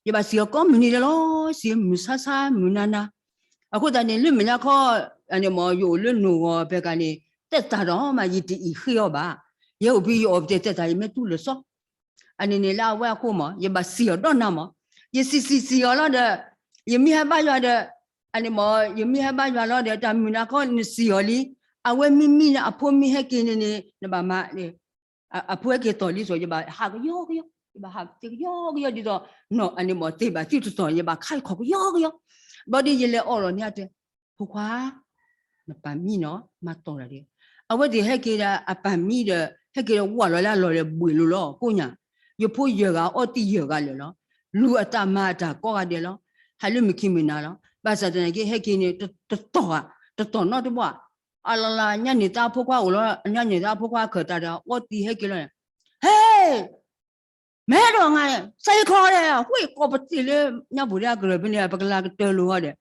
ယဘၣ်စံၣ်အီၤကိးမုၢ်နံၤဒဲးလီၤ. စံၣ်မုၢ်ဆါဆါမုၢ်နၤနၤ အဃိသတးန့ၣ် လၢမဲာ်ညါခီ အန့ၣ်မ့ၢ် ယအိၣ်လၢနိၣ်ဂီၤဖဲကါန့ၣ် သဲတၢ်ဒီးမး ယတအံၣ်ဃ့အီၤဘၣ်. ယအိၣ်ဖဲယအီၣ်ပတဲသဲတၢ် ယမ့ၢ်တူၢ်လၢာ်စီ အန့ၣ်န့ၣ်လၢအဝဲအဃိမး ယဘၣ်စံၣ်အီၤဒီနၤမး. ယစံၣ်စံၣ်စံၣ်အီၤလီၤဒီး ယမ့ၢ်ဟဲဘါယွၤဒီး အန့ၣ်မ့ၢ် ယမ့ၢ်ဟဲဘါယွၤလီၤဒီး တၢ်မုၢ်နၤခီနစံၣ်အီၤလံ. အဝဲမံမံန့ၣ်အဖိမ့ၢ်ဟဲက့ၤန့ၣ်န့ၣ် နဘၣ်မၤ အဖိဟဲက့ၤတီၢ်လံစိး ယဘၣ်ဟးကယီကယီ ယဘၣ်ဟးကယီကယီဒ်သိး အန့ၣ်မ့ၢ်သ့ၣ်ဘၣ်သံတတီၤ ယဘၣ်ခါခီၣ်ကယီကယီ ဘျီဒ်ယလဲၤအီၣ်လီၤန့ၢ်အတဲ ဖိခွါ နပၢ်မံနီၤ မၤတီၢ်တၢ်ဒီး အဝဲသ့ၣ်ဟဲက့ၤဒီးအပၢ်မံဒီး ဟဲက့ၤဒီးဝၢ်လီၤလၢအလီၢ်လၢဘှ့ၣ်လိၤလီၤ ကိးညါ ယဖိယဲၢ်ဂၤအီၣ်တံၢ်ယဲၢ်ဂၤလၢာ်လီၤ. လူၤအတၢ်မၤအတၢ်ကိးဂၤဒဲးလီၤ. ဟးလၢမုၢ်ခံမုၢ်နၤလီၤ. ဘၣ်ဆၣ်သနာ်က့ ဟဲက့ၤန့ၣ် တတီၤဧါ တတီၤနီတဘီဧါ. အလီၢ်လၢညါန့ၣ်သးဖိခွါအိၣ်လီၤ ညါန့ၣ်သးဖိခွါခၢၣ်တၢ်ဒီး အီၣ်တံၢ်ဟဲက့ၤလီၤန့ၣ် ဟဲ မ့ၢ်ဒီးငါ စးယခီဒီး ဃ့ကိးပသ့ၣ်လၢ ညါပူၤဒၣ်ကရၢၢ်ဖဲန့ၣ် ပကလၤကတၢၢ်လိာ်ဃီဒီး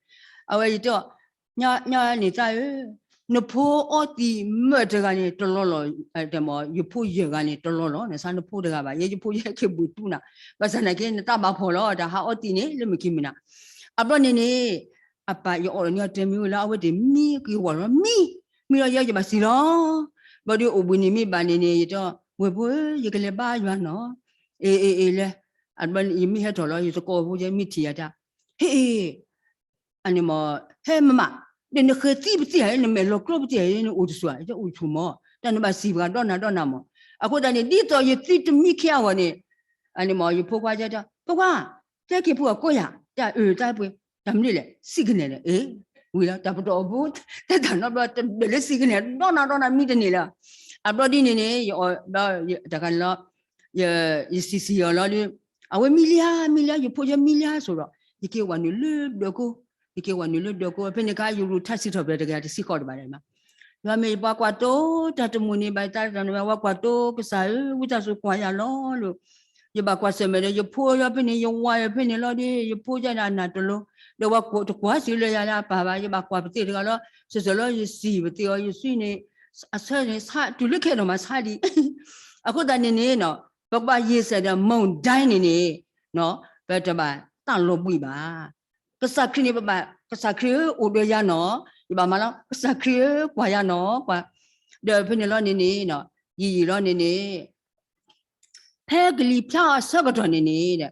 အဝဲယတဲ ညါန့ၣ်သးဧၢ နဖိအီၣ်တံၢ်မ့ၢ်တဂၤန့ၣ် တလီၢ်လီၤ ယဖိယဲၢ်ဂၤန့ၣ် တလီၢ်လီၤ နဆါနဖိတဂၤဘၣ် ယဲယဖိယဲၢ်က့ၤဘှ့ၣ်တူၢ်နၤ ဘၣ်ဆၣ်သနာ်က့ နတၢ်ဘၣ်ဖှီၣ်လီၤ တၢ်ဟးအီၣ်တံၢ်န့ၣ် လၢမုၢ်ခံမုၢ်နၤ အဘျီန့ၣ်န့ၣ် အပၢ်ယအီၣ်လီၤန့ၢ်အီၤတဲမ့ၢ်ဝဲလၢ အဝဲသ့ၣ်မံက့ၤဝဲလီၤ မံ မံလီၤယဲယဘၣ်စံၣ်လီၤ ဘျီဒ်အိၣ်ဘှံးနံၤမ့ၢ်ဘၣ်န့ၣ်န့ၣ် ယတဲ ဝဲၢ်ဖိဧၢ ယကလဲၤဘါယွၤနီၤ အ့ အ့ အ့ လဲၤ အဘျီယမ့ၢ်ဟဲထီၣ်လီၤ ယသကိးဖိယဲမ့ၢ်ထံၣ်ယၤတၢ် ဟ့ၣ် အန့ၣ်မ့ၢ် ဟဲမမး ဒီးနဃဲၤသံပသ့ၣ်ဧါ နမဲာ်လီၤကျိပသ့ၣ်ဧါ နအိၣ်တဆူၣ်ဧါ ယအိၣ်ဆူၣ်မး တၢ်နဘၣ်စံၣ်ပှၤဒီနၤဒီနၤမး အဃိသတးန့ၣ် ဒ်သိးယသံတမံခ့အဂီၢ်န့ၣ် အန့ၣ်မ့ၢ် ယဖိခွါတဲ ဖိခွါ တဲက့ၤဖိအကိးယၤ တၢ်အၢၣ်တၢ်ပှ့ၤ တၢ်မနုၤလဲၣ် စံၣ်ကနဲၣ်ဒီး အ့ ဝံၤလီၤ တၢ်ပတီၢ်အဖိ တဲတၢ်နီတဘျီ တဒၢးလၢစံၣ်ကနဲၣ် ဒီနၤဒီနၤမံတန့ၢ်လၢၤ အဘျီဒ်န့ၣ်န့ၣ် ယအီၣ်ဘျီ တခါန့ၣ်လီၤ ယစံၣ်စံၣ်အီၤလီၤဒီး အဝဲမံလံဧါ မံလံဧါ ယဖိယဲမံလံဧါဆိးဒီး ယက့ၤဝဲနုာ်လၢဒၢးကိ ယက့ၤဝဲနုာ်လၢဒၢးကိ ဖဲန့ၣ်အခါ ယရူၢ်ထါစံးထီၣ်ပတြၢၤတဂၤတဆံဃိးတဘၣ်ဒီး ယွၤမ့ၢ်ယပှၤကွၢ်တိ တၢ်တမုာ်န့ၣ် ဘၣ်ယသးတၢ်နဝဲ ဝဲကွၢ်တိကစၢ်ဧၢ ဝံသးစူၤကွၢ်ယၤလီၤလၢ ယဘၣ်ကွၢ်ဆၢၣ်မဲာ်ဒီး ယဖိယဲဖဲန့ၣ် ယဝၤယဲဖဲန့ၣ်လီၤဒီး ယဖိယဲဒၣ်နၢ်တလိၤ ဒီးဝဲတကွၢ်စံးလၢယၤလၢအပၢ်ဘၣ် ယဘၣ်ကွၢ်ပသ့ၣ်တဂၤလီၤ စၢၢ်စၢၢ်လီၤ ယစံၣ်ပသ့ၣ်အီၤ ယစံၣ်န့ၣ် အဆၢန့ၣ် ဆါတုၤလၢခဲဒီးမၤဆါဒံး အဃိသတးန့ၣ်န့ၣ် ပကဘၣ်ယံာ်စဲးဒီး မုန်တိုင်းန့ၣ်န့ၣ် ပတဘၣ်တၢ်လီၤဘှံးဘၣ် ကစၢ်ခရံာ်န့ၣ် ပဘၣ် ကစၢ်ခရံာ်ဧၢ အိၣ်ဒီးယၤနီၤ ယဘၣ်မၤလီၤ ကစၢ်ခရံာ်ဧၢ ကွၢ်ယၤနီၤ ကွၢ် ဒီးဖဲန့ၣ်လီၤန့ၣ်န့ၣ် ယံာ်ယံာ်လီၤန့ၣ်န့ၣ် ဖဲကလံၤဖျါအဆၢကတီၢ်န့ၣ်န့ၣ်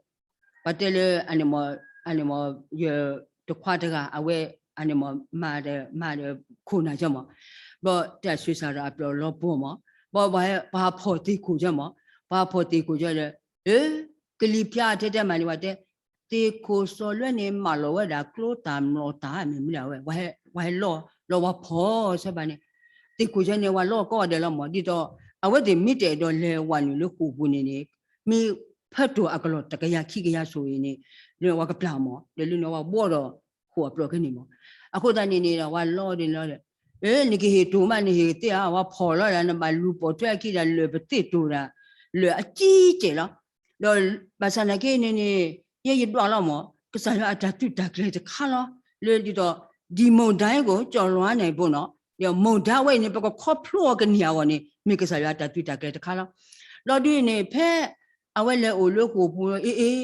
ပှၤတဲလၢ အန့ၣ်မ့ၢ် အန့ၣ်မ့ၢ် ယတခွါတဂၤ အဝဲ အန့ၣ်မ့ၢ် မၤဒီး မၤဒီးခိၣ်နၢ်ကၠီမး ဘျီတၢ်ဆံးစၢ်ဒီးအပျီၢ်လီၤပှီၢ်မး ဘျီပှၤဖီၣ်သ့ၣ်ခိၣ်ကၠီမး ပှၤဖီၣ်သ့ၣ်ခိၣ်ကၠီဒီး အ့ ကလံၤဖျါထဲတဲမးန့ၣ် ပှၤတဲ သ့ၣ်ခိၣ်စီၤလွဲန့ၣ် မၢလီၤဝဲဒၣ်ကျိတၢ်မျိာ်တၢ်မ့ၢ်မနုၤဝဲ ဝဲဟဲလီၤလီၤဝဲဖီၣ်ဆၢဘၣ်န့ၣ် သ့ၣ်ခိၣ်ကၠီန့ၣ် ဝဲလီၤကီၢ်ဒဲးလီၤမး ဒ်သိး အဝဲသ့ၣ်မ့ၢ်တအဲၣ်ဒိးလဲၤဝဲနုာ်လၢဃိာ်ပူၤန့ၣ်န့ၣ် မ့ၢ်ဖၢတိၢ်အကလီၢ်တကယၤခံကယၤဆိၣ်အံၤန့ၣ် လၢဝဲကပျၢ်မး ဒီးလၢန့ၣ်ဝဲဘှီဒီးဃိာ်အပျီၢ်ခဲန့ၣ်မး အဃိသတးန့ၣ်န့ၣ်ဒီး ဝဲလီၤဒ်န့ၣ်လီၤဒီး အ့ နကဟ့ၣ်တိၢ်မး နဟ့ၣ်ကသ့ဧါ ဝဲဖီၣ်လီၤဒီး နဘၣ်လူၤပိာ်ထွဲအခံဒီး လၢာ်ပသ့ၣ်တိၢ်ဒီး လၢာ်အကံကဲးလီၤ ဒီးဘၣ်ဆၣ်သနာ်က့န့ၣ်န့ၣ် ယဲယဒွးလီၤမး ကစၢ်ယွၤအတၢ်သုးတၢ်ကျဲၤတခါလီၤ လၢဒ်သိး ဒီမုန်တိုင်းကို ကျော်လွှားနိုင်ဖို့နီၤ ဒီးမုန်တိုင်းဝဲအံၤန့ၣ် ပကခီဖျိအီၤကန့ၢ်အဂီၢ်န့ၣ် မ့ၢ်ကစၢ်ယွၤအတၢ်သုးတၢ်ကျဲၤတခါလီၤ ဒီးဒ်န့ၣ် ဖဲ အဝဲလဲၤအိၣ်လၢဃိာ်ပူၤ အ့ အ့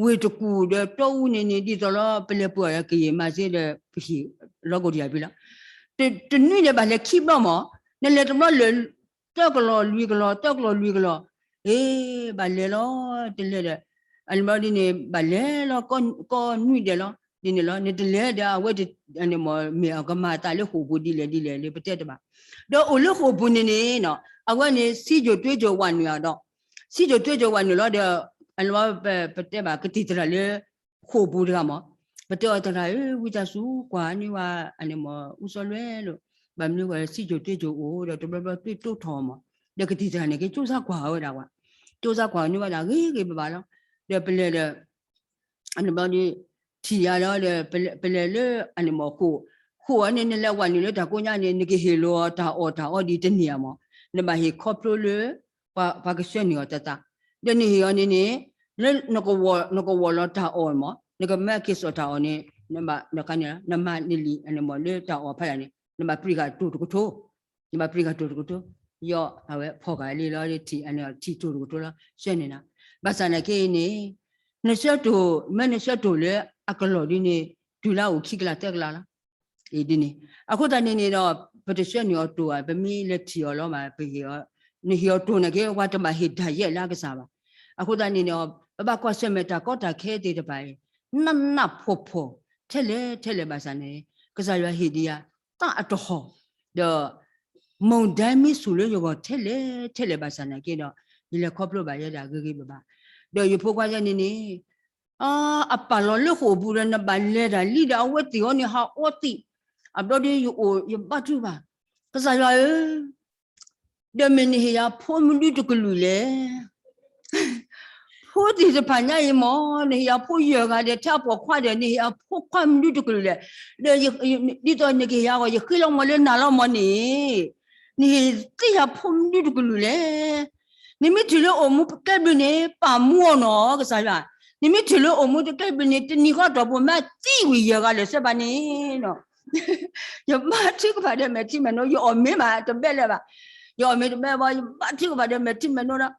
ဝ့ၢ်တကူၣ်ဒီးတီအူန့ၣ်န့ၣ် ဒ်သိးလီၤ ပလဲၤပှၢ်ကယံာ်မၤစ့ဒီး ပဟံၣ်လီၤကိးတယၤဖံလီၤ တနွံန့ၣ်ဘၣ်လဲၤခံဘျီမး နလဲၤတဘျီလၢာ် သၢကလီၢ်လွံၢ်ကလီၢ် သၢကလီၢ်လွံၢ်ကလီၢ် အ့ ဘၣ်လဲၤလီၤ တလဲၤဒီး အန့ၣ်ဘျီဒ်န့ၣ် ဘၣ်လဲၤလီၤ ကိးနွံဒဲးလီၤ ဒ်န့ၣ်လီၤ နတလဲၤဒီးအဝဲ မ့ၢ်အကမၤအသးလၢဃိာ်ပူၤဒ်လဲၣ်ဒ်လဲၣ်လၢပတဲတဘၣ် ဒီးအိၣ်လၢဃိာ်ပူၤန့ၣ်န့ၣ် အဝဲန့ၣ် စံယိၣ်တွ့ယိၣ်ဝးနုာ်အဒီး စံယိၣ်တွ့ယိၣ်ဝးနုာ်လီၤဒီး အန့ၣ် ပတဲဘၣ်ကသံၣ်သရၣ်လၢ ဃိာ်ပူၤတဂၤမး ပတဲအီၤသရၣ်ဧၢ ဝံသးစူၤကွၢ်န့ၢ်ဝဲ အန့ၣ်မ့ၢ် အူစီလွဲလိၤ ဘၣ်မနုၤဃိ စံယိၣ်တွ့ယိၣ်အိၣ်ဒီး တဘျီဘျီတွ့တိၢ်ထီၣ်မး ဒီးကသံၣ်သရၣ်န့ၣ်က့ၤ ကၠိစၢ်ကွၢ်ဝဲဒၣ်ဝဲ ကၠိစၢ်ကွၢ်န့ၢ်ဝဲဒၣ်ဂ့ၤဂ့ၤဘၣ်ဘၣ်လီၤ ဒီးပလဲၤဒီး အန့ၣ်ဘျီဒီး ထံၣ်ယၤလီၤဒီး ပလဲၤလၢ အန့ၣ်မ့ၢ်ဃိာ် ဃိာ်အီၤန့ၣ် နလဲၤဝဲနုာ်လၢတၢ်ကိးညါန့ၣ် နကဟ့ၣ်လိာ်အီၤတၢ်အီၣ်တၢ်အီဒ်တန့ၢ်ဧါမး, နဘၣ်ဟ့ၣ်ခီဖျိလၢ ပှၤကဆှၢန့ၢ်အီၤသးသး, ဒီးနဟ့ၣ်အီၤန့ၣ်န့ၣ် လၢနကဝီၤလီၤတၢ်အီၣ်မး, နကမၢက့ၤစိာ်တၢ်အီၣ်န့ၣ် နဘၣ်နခါန့ၣ် နမၤနလံာ်အန့ၣ်မး လၢတၢ်အီၣ်ဖးဒၣ်န့ၣ် နဘၣ်ပြံးဃာ်တိၢ်တကထိ, နဘၣ်ပြံးဃာ်တိၢ်တကထိ, ယီၤအဝဲဖီၣ်ဃာ်လံလီၤ ထံၣ်အန့ၣ် ထံၣ်တိၢ်တကထိလီၤ ဆှၢန့ၢ်နၤ, ဘၣ်ဆၣ်နာ်က့န့ၣ် နဆှၢတိၢ် မ့ၢ်နဆှၢတိၢ်လၢအကလီၢ်ဒ်န့ၣ် တုၤလၢအအိၣ်ခံကလးသၢကလးလီၤ ဒ်န့ၣ်, အဃိသတးန့ၣ်န့ၣ်ဒီး ပတဆှၢန့ၢ်အီၤတိၢ်ဧါ, ပမ့ၢ်လဲၤထံၣ်အီၤလီၤမး ပဟ့ၣ်အီၤ, နဟ့ၣ်အီၤတိၢ်နာ်က့ ပှၤတဘၣ်ဟ့ၣ်ဒၣ်ယဲၢ်လၢအကစၢ်ဘၣ်. အဃိသတးန့ၣ်ဒီး ပဘၣ်ကွၢ်ဆၢၣ်မဲာ်တၢ်ကီတၢ်ခဲသ့ၣ်တဖၣ်အံၤ နးနးဖှီၣ်ဖှီၣ် ထဲလဲၣ်ထဲလဲၣ်ဘၣ်ဆၣ်န့ၣ် ကစၢ်ယွၤဟ့ၣ်ဒံးယၤ တၢ်အတဟီၣ်, ဒီး မုန်တိုင်းမ့ၢ်ဆူၣ်လၢယဂီၢ်ထဲလဲၣ်ထဲလဲၣ်ဘၣ်ဆၣ်နာ်က့ဒီး ယလဲၤခီဖျိဘၣ်ယဲဒၣ်ဂ့ၤဂ့ၤဘၣ်ဘၣ်, ဒီးယဖိခွါယဲန့ၣ်န့ၣ် အပာ်လီၤလၢဃိာ်ပူၤဒီး နဘၣ်လဲၤတၢ်လံဒီး အဝဲသ့ၣ်အီၤန့ၣ် ဟးအီသံး, အဘျီဒီးယအိၣ်ယဘါထုကဖၣ်, ကစၢ်ယွၤဧၢ, ဒီးမ့ၢ်နဟ့ၣ်ယၤဖိမနုၤတကလုာ်လဲၣ် ဖိသ့ၣ်တဖၣ်ညါအံၤမး နဟ့ၣ်ယၤဖိယဲၢ်ဂၤဒီး ထဲအပိာ်ခွါဒီး နဟ့ၣ်ယၤဖိခွါမနုၤတကလုာ်လဲၣ်, ဒီးဒ်သိးနကဟ့ၣ်ယၤအဂီၢ် ယဃ့လီၤမီၢ်လၢနၤလီၤမီၢ်န့ၣ်, နဟ့ၣ်သ့ယၤဖိမနုၤတကလုာ်လဲၣ်, နမ့ၢ်ထံၣ်လၢအိၣ်မူတကဲဘျုးန့ၣ် ပာ်မူအီၤနီၤ ကစၢ်ယွၤ, နမ့ၢ်ထံၣ်လၢအိၣ်မူတကဲဘျုးန့ၣ် တနံၤဃီတီၢ်ပူၤမ့ၢ်သံဝံၤယဲၢ်ဂၤလၢာ်စဲဘၣ်န့ၣ်နီၤ ယဘါထုကဖၣ်ဒီးမဲာ်ထံမဲာ်နိ ယအီၣ်မ့ၤမးတဘဲလၢၤဘၣ်, ယအီၣ်မ့ၤတဘဲဘၣ် ယဘါထုကဖၣ်ဒီးမဲာ်ထံမဲာ်နိဒီး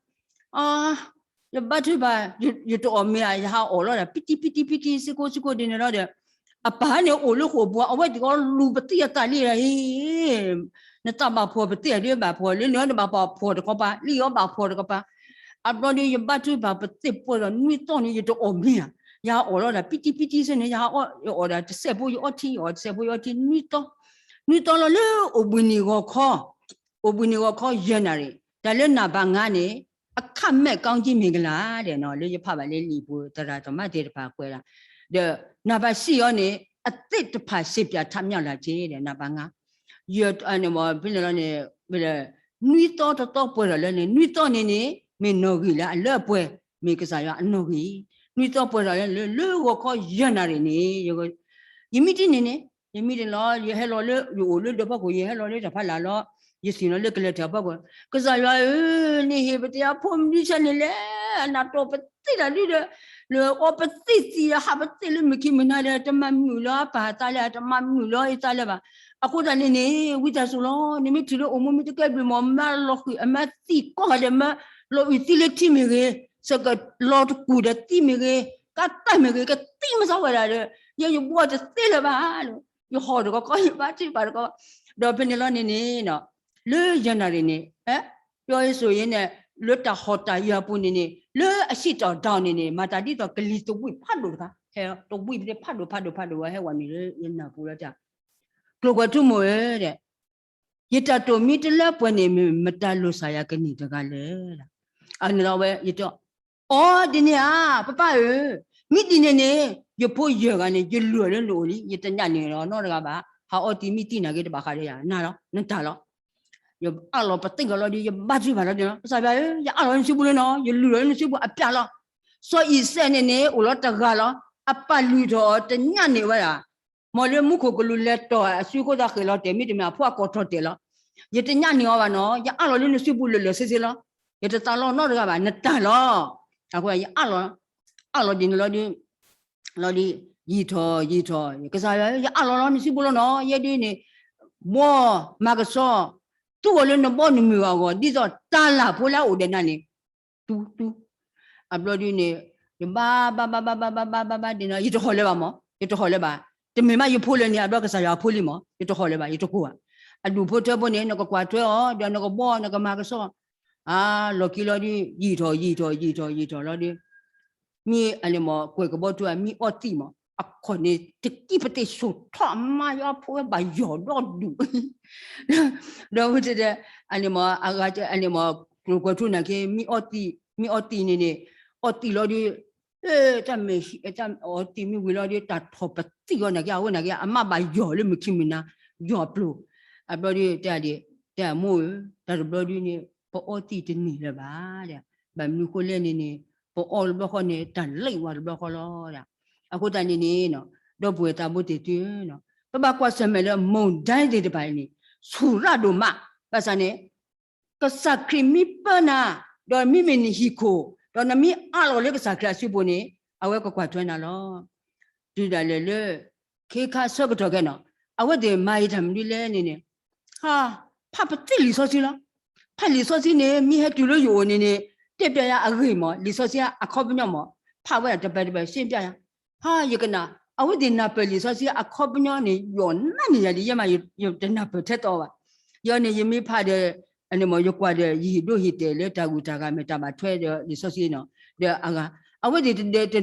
ယဘါထုကဖၣ် ယတအီၣ်မ့ၤဧါ ယဟးအီၣ်လီၤဒီး ပံတံပံတံပံတံ စ့ၢ်ကိးစ့ၢ်ကိးဒ်န့ၣ်လီၤဒီး အပၢ်န့ၣ်အိၣ်လၢဃိာ်ပူၤ အဝဲသ့ၣ်ကီးလူၤပသံအသးလံဒီး နတၢ်ဘၣ်ဖှီၣ်ပသ့ၣ်ဒ်ဘၣ်ဖှီၣ်လၢန နဘၣ်ပာ်ဖှီၣ်တကပၤ လံအီၤဘၣ်ဖှီၣ်တကပၤ, အဘျီဒီး ယဘါထုကဖၣ်ပသ့ၣ်ပှဲၤဒီးနွံသီန့ၣ် ယတအီၣ်မ့ၤဧါ, ယဟးအီၣ်လီၤဒီး ပံတံပံတံစ့ၢ်န့ၣ် ယဟးအီၣ် ယအီၣ်ဒီးတစဲးဖိယအီထံ ယအီၣ်တစဲးဖိယအီထံ နွံသီ, နွံသီလီၤလၢအိၣ်ဘှံးနံၤဂီၤခီ အိၣ်ဘှံးနံၤဂီၤခီယဲၢ်နၣ်ရံၣ်, တၢ်လၢနံပါတ်ငါးန့ၣ် အခက်မဲ့ကောင်းခြင်းမင်္ဂလာ ဒီး လၢယဖးဘၣ်လၢလံာ်ပူၤ သရၣ်သမါသ့ၣ်တဖၣ်ကွဲးဒၣ်, ဒီး နံပါတ်ဆံအီၤန့ၣ် အသစ်တဖၣ်စံးပြထမြောက်လာခြင်း ဒီး နံပါတ်ငါး, ယန့ၣ်မ့ၢ်ဖဲန့ၣ်လီၤန့ၣ် နွံသီတသီပှဲၤထီၣ်လၢန့ၣ် နွံသီန့ၣ်န့ၣ် မ့ၢ်နီၣ်ဂံၢ်လၢအလၢအပှဲၤ မ့ၢ်ကစၢ်ယွၤအနီၣ်ဂံၢ်, နွံသီပှဲၤထီၣ်လၢ လၢဂီၤခီယဲၢ်နၣ်ရံၣ်န့ၣ် ယမံတံၢ်န့ၣ်န့ၣ် ယမံတံၢ်လီၤ ယဟဲလီၤလၢ ယအိၣ်လၢဒၢးဖီခိၣ် ယဟဲလီၤလၢတၢ်ဖးလၢ်လီၤ, ယစံၣ်လီၤလၢကလဲၤထၢၣ်ဖီခိၣ်, ကစၢ်ယွၤဧၢ, နဟ့ၣ်ပတယၤဖိမနုၤဆဲန့ၣ်လဲၣ်, နတီၢ်ပသ့ၣ်တၢ်ဒုဒီး လၢအီပသ့ၣ်သံ ဟးပသ့ၣ်လၢမုၢ်ခံမုၢ်နၤဒီး တမၤမုာ်လၢအပၢ်အသးလၢ တမၤမုာ်လၢအသးလၢၤဘၣ်, အဃိသတးန့ၣ်န့ၣ် ဝံသးစူၤလီၤ နမ့ၢ်ထံၣ်လၢအိၣ်မူမ့ၢ်တကဲဘျုးမး မၤလီၤဃံၤအမၤသံကီၢ်ဂၤဒီး မၤလီၤအုၣ်သံလၢထံမ့ၢ်ဂ့ၤ, စကလီၤတကူၣ်ဒီးသံမ့ၢ်ဂ့ၤ, ကါတၢ်မ့ၢ်ဂ့ၤ ကသံမၤသီဝဲဒၣ်ဒီး ယဲယဘှီတသ့လၢၤဘၣ်လီၤ, ယဟီၣ်တကီကီ ယဘါထုကဖၣ်တကီ, ဒီးဖဲန့ၣ်လီၤန့ၣ်န့ၣ် လၢယဲၢ်နၣ်ရံၣ်န့ၣ် ပယီၤအ့စိၤယဲန့ၣ် လၢတၢ်ဟီၣ်တၢ်ယၢၤအပူၤန့ၣ်န့ၣ် လၢအဆံးတီၢ်ဒၣ်န့ၣ်န့ၣ် မၤသးဒ်သိးကလံၤသဝံၣ်ဖးဒိၣ်တခါ ဟဲတဝံၣ်ဖဲဖးဒိၣ်ဖးဒိၣ်ဖးဒိၣ်ဝဲ ဟဲဝဲနုာ်လၢယနၢ်ပူၤလီၤတၢ်, ကျိာ်ကွဲးထူမိၢ်ဧၢဒီး ယတၢ်တိာ်မံတလၢပှဲၤန့ၣ် မတၤလိာ်စၢ်ယၤကန့ၢ်တဂၤလဲၣ်, အန့ၣ်လီၤဝဲ ယတဲ အိ ဒ်န့ၣ်ဧါ ပပၢ်ဧၢ, မ့ၢ်ဒ်န့ၣ်န့ၣ် ယဖိယဲၢ်ဂၤန့ၣ် ယလုၢ်အီၤလၢနအိၣ်လံ, ယတညၣ်န့ၢ်လီၤနီတဂၤဘၣ်, ဟးအီတံၤမံတံၤနာ်က့တဘၣ်ဃးဒီးယၤ နၤလီၤ နတၢ်လီၤ, ယအးလီၤပသ့ၣ်ကီးလီၤဒီး ယဘါထုကဖၣ်လီၤဒီး ကစၢ်ယွၤဧၢ, ယအးလီၤလၢနစုပူၤလၢနီၤ, ယလုၢ်လီၤလၢနစုပူၤအပျၢ်လီၤ, စီၤအံၤစဲးန့ၣ်န့ၣ် အိၣ်လီၤတဂၤလီၤ, အပၢ်လုၢ်ထီၣ်အီၤတညၣ်န့ၢ်ဝဲဒၣ် မ်လၢမူခိၣ်ကလူးလဲၤတီၢ်အစုဃိသတးဃ့ၢ်လီၤတဲာ် မ့တမ့ၢ်အဖိအကိးထီၣ်တဲာ်လီၤ, ယတညၣ်န့ၢ်အီၤဘၣ်နီၤ, ယအးလီၤလၢနစုပူၤလၢာ်လၢာ်ဆ့ဆ့လီၤ, ယတသးလီၤနီတဂၤဘၣ် နတၢ်လီၤ, အဃိယအးလီၤ, အးလီၤဒ်န့ၣ်လီၤဒီး, လီၤဒီး, ယံာ်ထီၣ်ယံာ်ထီၣ် ကစၢ်ယွၤဧၢ, ယအးလီၤလီၤနစုပူၤလီၤနီၤ, ယဲဒုန့ၣ်, ဘီ, မၤကဆှီ, သူအီၤလၢနဘီနမုၢ်အဂီၢ် ဒ်သိးတၢ်လၢ်ဖိလၢအအိၣ်ဒီးနၤန့ၣ်, တူတူ အဘျီဒုန့ၣ်, ယဘါဘါဘါဘါဘါဘါဘါဘါဘါဒ်န့ၣ် ယတဟီၣ်လၢၤဘၣ်မး, ယတဟီၣ်လၢၤဘၣ်, တမ့ၢ်မးယဖိလၢာ်န့ၣ် အဘျီကစၢ်ယွၤအဖိလံမး, ယတဟီၣ်လၢၤဘၣ် ယတကိၢ်ဘၣ်, အဒူၣ်ဖိထၢဖိန့ၣ် နကကွၢ်ထွဲအီၤ ဒီးနကဘီ နကမၤကဆှီ, အါ လီၢ်ခံလီၤဒု ယံာ်ထီၣ်ယံာ်ထီၣ်ယံာ်ထီၣ်ယံာ်ထီၣ်လီၤဒု မ့ၢ်အန့ၣ်မး ကွဲၢ်ကဘီထူအမံအီသံးမး အခီၣ်န့ၣ် တကံၢ်ပသ့ၣ်ဆိၣ်ထီၣ်အမါ ယွၤဖိဝဲဘၣ်ယီၤဒီဒူၣ်, ဒီးဝဲတဲ အန့ၣ်မး အဂၤအန့ၣ်မး ကျိာ်ကွဲၢ်ထူနာ်က့ မံအီသံး မံအီသံးန့ၣ်န့ၣ် အီသံးလီၤဒု တၢ်မဲာ် တၢ်အီသံးမံဝံၤလီၤဒု တၢ်ထီၣ်ပသံးအီၤနာ်က့ အဝဲနာ်က့ အမါဘၣ်ယီၤလၢမုၢ်ခံမုၢ်နၤ ယီၤပျိၤ, အဘျီဒု တဲဒၣ် တဲမိၢ်ဧၢ တၢ်တဘျီဒုန့ၣ် ပအီသံးတန့ၢ်လၢၤဘၣ်, ဘၣ်မနုၤဃိလဲၣ်န့ၣ်န့ၣ် ပအီတဘျီဃီန့ၣ် တၢ်လံၣ်ဝဲတဘျီဃီလီၤ, အဃိသတးန့ၣ်န့ၣ် ဒီပုၢ်ဝဲၢ်သးဘိသ့ၣ်သုဧၢ, ပဘၣ်ကွၢ်ဆၢၣ်မဲာ်လၢ မုန်တိုင်းသ့ၣ်တဖၣ်န့ၣ် ဆူၣ်ရၣ်ဒိၣ်မး, ဘၣ်ဆၣ်န့ၣ် ကစၢ်ခရံာ်မ့ၢ်ပၢနၤ, ဒီးမ့မ့ၢ်နဟံၣ်ခိၣ်, ဒီးနမ့ၢ်အးလီၤလၢကစၢ်ခရံာ်အစုပူၤန့ၣ် အဝဲကကွၢ်ထွဲနၤလီၤ. တုၤဒၣ်လဲာ်လၢ ခ့ခါဆၢကတီၢ်ခဲနီၤ, အဝဲသ့ၣ်မၤအံၤတၢ်မနုၤလဲၣ်န့ၣ်န့ၣ်, ဟါ, ဖးပသံၣ်လံာ်စီဆှံလီၤ. ဖးလံာ်စီဆှံန့ၣ် မ့ၢ်ဟဲတုၤလၢယအိၣ်န့ၣ်န့ၣ်, တဲပျးယၤအဂ့ၢ်မး, လံာ်စီဆှံအခီပညီမး, ဖးဝဲဒၣ်တပၤတပၤ ရှင်းပြယၤ. ဟါ, ယကနၣ်, အဝဲသ့ၣ်နၢ်ပၢၢ်လံာ်စီဆှံအခီပညီန့ၣ် ယီၢ်နးန့ၢ်ယၤဒ်ယဲမး, ယတနၢ်ပၢၢ်ထဲသိးဘၣ်. ယီၤန့ၣ် ယမ့ၢ်ဖးဒီး အန့ၣ်မး ယကွၢ်ဒီး ယဟ့ၣ်ဒိဟ့ၣ်တဲာ်လၢတၢ်ဂုၤတၢ်ဂၤမ့ၢ်တၢ်ဘၣ်ထွဲဒီးလံာ်စီဆှံနီၤ, ဒီးအဂၤ, အဝဲသ့ၣ်တ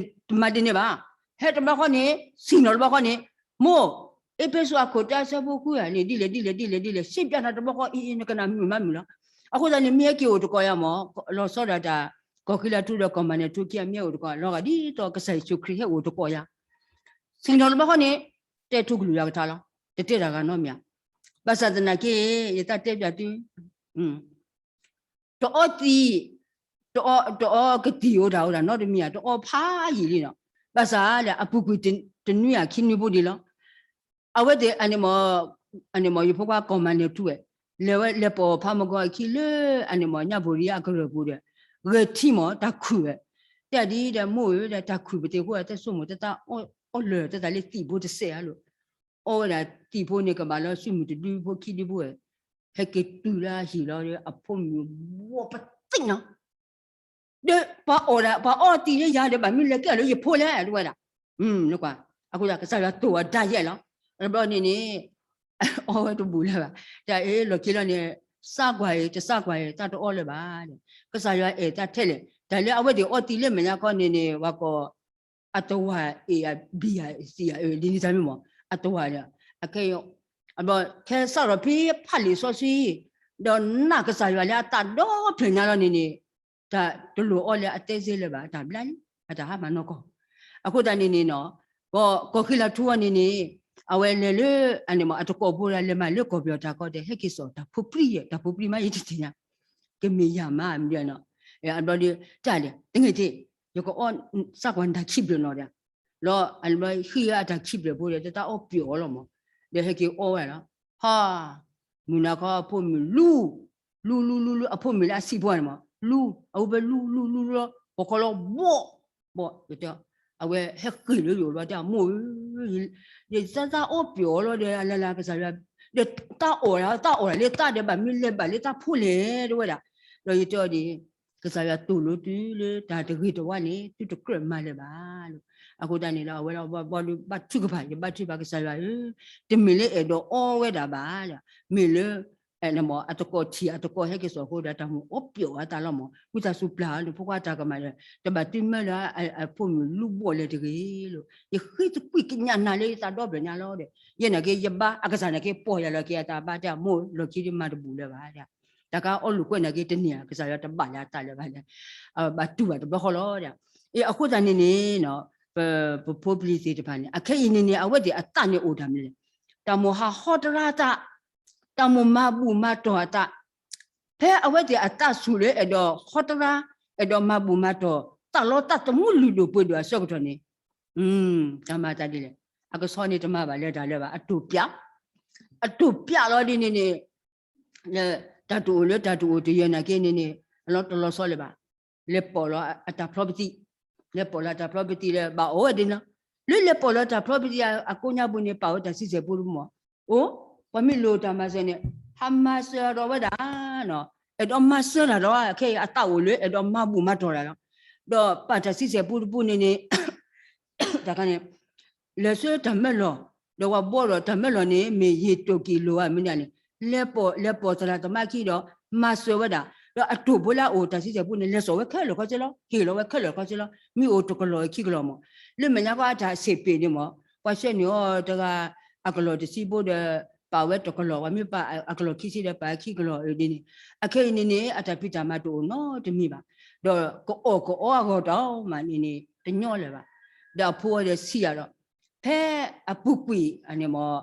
မၤဒ်န့ၣ်ဘၣ်. ဟဲတဘျီဃီန့ၣ် စံၣ်နီၤတဘျီဃီန့ၣ်, မိၢ်, အ့းဖ့းစူးအခိၣ်တၢအဆၢဖိဃုဧါန့ၣ် ဒ်လဲၣ်ဒ်လဲၣ်ဒ်လဲၣ်ဒ်လဲၣ် ရှင်းပြနၤတဘျီဃီအံၤ နကနၣ်မုာ်မးမုာ်လီၤ. အဃိသတးန့ၣ် မ့ၢ်ဟဲက့ၤအိၣ်တကိးယၤမး, လီၤဆီဒၣ်တၢ် ကီၢ်ဃံလၤထူဒီးကီၢ်မၤနၢၤထူခံဂၤမ့ၢ်ဟဲအိၣ်တကိး, လီၤဂာ်ဒ်သိးကစၢ်ယ့ၣ်ၡူးခရံာ်ဟဲအိၣ်တကိးယၤ, စံၣ်နီၤတဘျီဃီန့ၣ် တဲထူကလုၢ်ယၤကထါလီၤ. တတဲတၢ်ဂၤနီတမံၤဧါ. ဘၣ်ဆၣ်သနာ်က့ ယတၢ်တဲပျးသု တအီသံး, တအီ, တအီကတံာ်အိၣ်တၢ်အိၣ်တၢ်နီတမံၤဧါ, တအီဖးယံာ်လံနီၤ. ဘၣ်ဆၣ်ဒီး အပူၤကွံာ်တနွံဧါခံနွံဖိဒံးလီၤ. အဝဲသ့ၣ်အန့ၣ်မး, အန့ၣ်မး ယဖိခွါကီၢ်မၤနၢၤထူဝဲ, လဲၤဝဲလဲၤပိာ်ဖးမီၢ်ကီၢ်အခံလၢ အန့ၣ်မး ညၣ်ဘိရံအကရၢၢ်ပူၤဒီး, ဂဲၤထံမး တၢ်ခုၣ်ဝဲ, တဲဒ်ဒီး မိၢ်ဧၢ ဒီးတၢ်ခုၣ်ပသ့ၣ်အဃိ တၢ်ဆိကမိၣ်တၢ်အီၣ်လၢာ်တၢ်သးလၢသံးဖိတစဲးဧါလိၤ အီၣ်ဝဲဒၣ်သံးဖိန့ၣ် ကဘၣ်လၢစုမုၢ်တဒုဖိခံဒုဖိဝဲ, ဟဲက့ၤတုၤလၢအဟံၣ်လီၤဒီး အဖိမုၣ်ဘှီပသံးနီၤ, ဒီးပှၤအီၣ်ဒၣ် ပှၤအီသံးလၢယၤဒီး ဘၣ်မနုၤလဲၤကဲလၢယဖိလဲၣ် တဲဝဲဒၣ်, နကွၢ်, အဃိသတး ကစၢ်ယွၤတိာ်အီၤဒၣ်ယဲၢ်လီၤ. တဘျီန့ၣ်န့ၣ် အီၣ်ဝဲတဘူၣ်လၢၤဘၣ်, တၢ်အ့ၣ်လီၢ်ခံလီၤန့ၣ်, စးကွၢ်အံၤ တစးကွၢ်အံၤ တၢ်တအီလၢၤဘၣ်, ကစၢ်ယွၤအဲၣ်တၢ်ထဲလဲၣ်, တၢ်လၢအဝဲသ့ၣ်အီသံးလၢမဲာ်ညါခီန့ၣ်န့ၣ် ပှၤကိး အတဝၤအ့ၣ်အဘံယၤစံးယၤအၢ ဒ်န့ၣ်တၢ်မ့ၢ်မး, အတဝၤဒီး အခဲအံၤ, အဘျီ ခဲစးထီၣ်ဖဲဖးလံာ်စီဆှံ, ဒီးနာ်ကစၢ်ယွၤလၢအသးဒီဖျၢၣ်ညါလီၤန့ၣ်န့ၣ်, တၢ်တလိၣ်အီလၢအသဲစ့လၢၤဘၣ်, အတၢ်ဘျါလံ, အတၢ်ဟါမၢ်နီၢ်ကီၢ်, အဃိသတးန့ၣ်န့ၣ်နီၤ, ကီၢ်ဃံလၤထူအီၤန့ၣ်န့ၣ်, အဝဲလဲၤလၢ အန့ၣ်မး အတကိးဖိဒၣ်လဲၤမးလၢကီၢ်ပယီၤတၢ်ကီဒီး ဟဲက့ၤစိာ်တၢ်ဖိပြံယဲၢ်, တၢ်ဖိပြံမး ယတသ့ၣ်ညါ ကမ့ၢ်ယၤမးမနုၤနီၤ, အဘျီဒီး တၢ်ဒီး တငဲၢ်တ့ၢ်, ယကအီၣ်စးကွၢ်နတၢ်ခံဖျၢၣ်နီၤဒီး, လီၤ အဘျီဃံအတၢ်ခံဖျၢၣ်ဖိဒီး တၢ်အီၣ်ပျီၢ်အီၤလီၤမး, ဒီးဟဲက့ၤအီၣ်ဝဲလီၤ, ဟါ, မုၢ်နၤခီအဖိမုၣ်လူ, လူလူလူလူ အဖိမုၣ်လၢအဆံးဖိန့ၣ်မး, လူ, အဝဲဖဲလူလူလူလူလီၤ ပခီလီၤဘီၣ်, ဘီၣ်, အဝဲဟဲဃ့ၢ်လၢယအိၣ်လီၤ တဲမိၢ်ဧၢ ယတၢ်အီၣ်ပျီၢ်အီၤလီၤဒီး အလၢ်လၢ်ကစၢ်ယွၤ, ဒီးတၢ်အီၣ်လၢ တၢ်အီၣ်လၢတၢ်ဒီး ဘၣ်မနုၤလဲၤဘၣ်လၢတၢ်ဖိလဲၣ် တဲဝဲဒၣ်, ဒီးယတဲအီၤဒ် ကစၢ်ယွၤသိၣ်လိသုလၢတၢ်တဂ့ၤတဝါန့ၣ် သုတကြၢးမၤလၢၤဘၣ်လီၤ. အဃိသတးန့ၣ်ဒီး အဝဲဒၣ်ဘီဒုးဘၣ်ထုကဖၣ် ယဘၣ်ထုကဖၣ်ကစၢ်ယွၤဧၢ, တမ့ၢ်လၢအဲၣ်ဒိးအီဝဲဒၣ်ဘၣ်, မ့ၢ်လၢ အတကိးထံၣ်အတကိးဟဲက့ၤစိာ်အဃိဒီး တၢ်မိၣ်အီပျီၢ်အသးလီၤမး, ဝံသးစူၤပျၢ်အီၤန့ၣ် ဖိခွါတၢ်ကမၣ်ဒီး တဘၣ်သုမၢလၢအဖိမုၣ်လူဘီၣ်လဲၤတဂ့ၤလီၤ. ယဃ့သကွံာ်ကညးနၤလၢယသးဒီဖျၢၣ်ညါလီၤဒီး ယဲနာ်က့ ယဘါအကစၢ်နာ်က့ ပီၢ်ယၤလီၤက့ၤအတၢ်ဘါတဲအမိၢ် လီၢ်ခံဒ်မၤတဘူၣ်လၢၤဘၣ်ဒီး တၢ်ကအီၣ်လိာ်ကွဲနာ်က့ တန့ၢ်ဧါ ကစၢ်ယွၤတဘၣ်လၢအသးလၢၤဘၣ်ဒီး ဘၣ်တူၢ်ဘၣ်တဘျီဃီလီၤဒီး အဃိသတးန့ၣ်န့ၣ် ပဖိပလံၤသ့ၣ်တဖၣ်န့ၣ် အခဲအံၤန့ၣ်န့ၣ် အဝဲသ့ၣ်အသးန့ၣ်အိၣ်တၢ်မနုၤလဲၣ်, တၢ်မိၣ်ဟးဟီတရါအသး, တၢ်မိၣ်မၤဘူၣ်မၤတီၢ်အသး, ဖဲအဝဲသ့ၣ်အသးဆူၣ်လၢအဲၣ်ဒိးဟီတရါ, အဲၣ်ဒိးမၤဘူၣ်မၤတီၢ် သးလီသးသမူလုၢ်ဒိၣ်ပှ့ၤဒိၣ်အဆၢကတီၢ်န့ၣ်, တၢ်မၤသးဒ်လဲၣ်, အကဆီန့ၣ်တမၤဘၣ်လၢတၢ်လၢၤဘၣ် အတိာ်ပျး, အတိာ်ပျးလီၤဒ်န့ၣ်န့ၣ် တၢ်တအိၣ်လၢတၢ်တအိၣ်တယၢၤနာ်က့န့ၣ်န့ၣ် အလီၤတလီၤဆီလၢၤဘၣ်, လဲၤပိာ်လီၤအတၢ်ဖျီပသံး, လဲၤပိာ်လီၤအတၢ်ဖျီပသံးလၢဘၣ်အီၣ်ဝဲဒ်န့ၣ်, လၢလဲၤပိာ်လီၤတၢ်ဖျီပသံးအကိးညါပူၤန့ၣ် ပာ်ဝဲတၢ်ဆံဆဲၣ်ပူတပူမး, အိၣ်, ပှၤမ့ၢ်လိၣ်တၢ်မၤစၢၤန့ၣ် ဟးမၤစၢၤဒီးဝဲဒၣ် အဲၣ်ဒိးမၤစၢၤတၢ်ဒီး ခဲအံၤအသးအိၣ်လၢအဲၣ်ဒိးမၤဘူၣ်မၤတီၢ်တၢ်လီၤ, ဒီးပာ်တၢ်ဆံဆဲၣ်ပူတပူန့ၣ်န့ၣ် တခါန့ၣ် လဲၤဆှၢတၢ်မၢလီၢ်, ဒီးပှၤဘှီဒီးတၢ်မၢလီၢ်န့ၣ် မ့ၢ်ယ့ၢ်တိၢ်ကံၢ်လိာ်ဧါ မနုၤန့ၣ်, လဲၤပိာ်, လဲၤပိာ်သရၣ်သမါခံဒီး မၤစၢၤဝဲဒၣ်, ဒီးအတိာ်ဖိလၢအအိၣ်တၢ်ဆံဆဲၣ်ပူန့ၣ် လဲၤစိာ်ဝဲခဲလၢာ်ခဲဆ့လီၤ, ဟ့ၣ်လီၤဝဲခဲလၢာ်ခဲဆ့လီၤ, မ့ၢ်အိၣ်တကလီၢ်ခံကလီၢ်မး, လၢမဲာ်ညါကီအတၢ်ဆံးပ့ၤန့ၣ်မး, ပှၤဆှၢန့ၢ်အီၤတဂၤ အကလီၢ်တဆံဖိဒီး ပာ်ဝဲတကလီၢ်, ပှၤမ့ၢ်ပာ်အကလီၢ်ခံဆံဒီး ပာ်ခံကလီၢ်အၢဒ်န့ၣ်, အခဲအံၤန့ၣ်န့ၣ် အတၢ်ဖံးတၢ်မၤတအိၣ်နီတမံၤဘၣ်, ဒီးကအီၣ်ကအီအဂီၢ်တၢ်မးန့ၣ်န့ၣ် တညီလၢၤဘၣ်, ဒီးအဖိဝဲဒီးဆံးယၤဒီး ဖဲအပူၤကွံာ်န့ၣ်မး,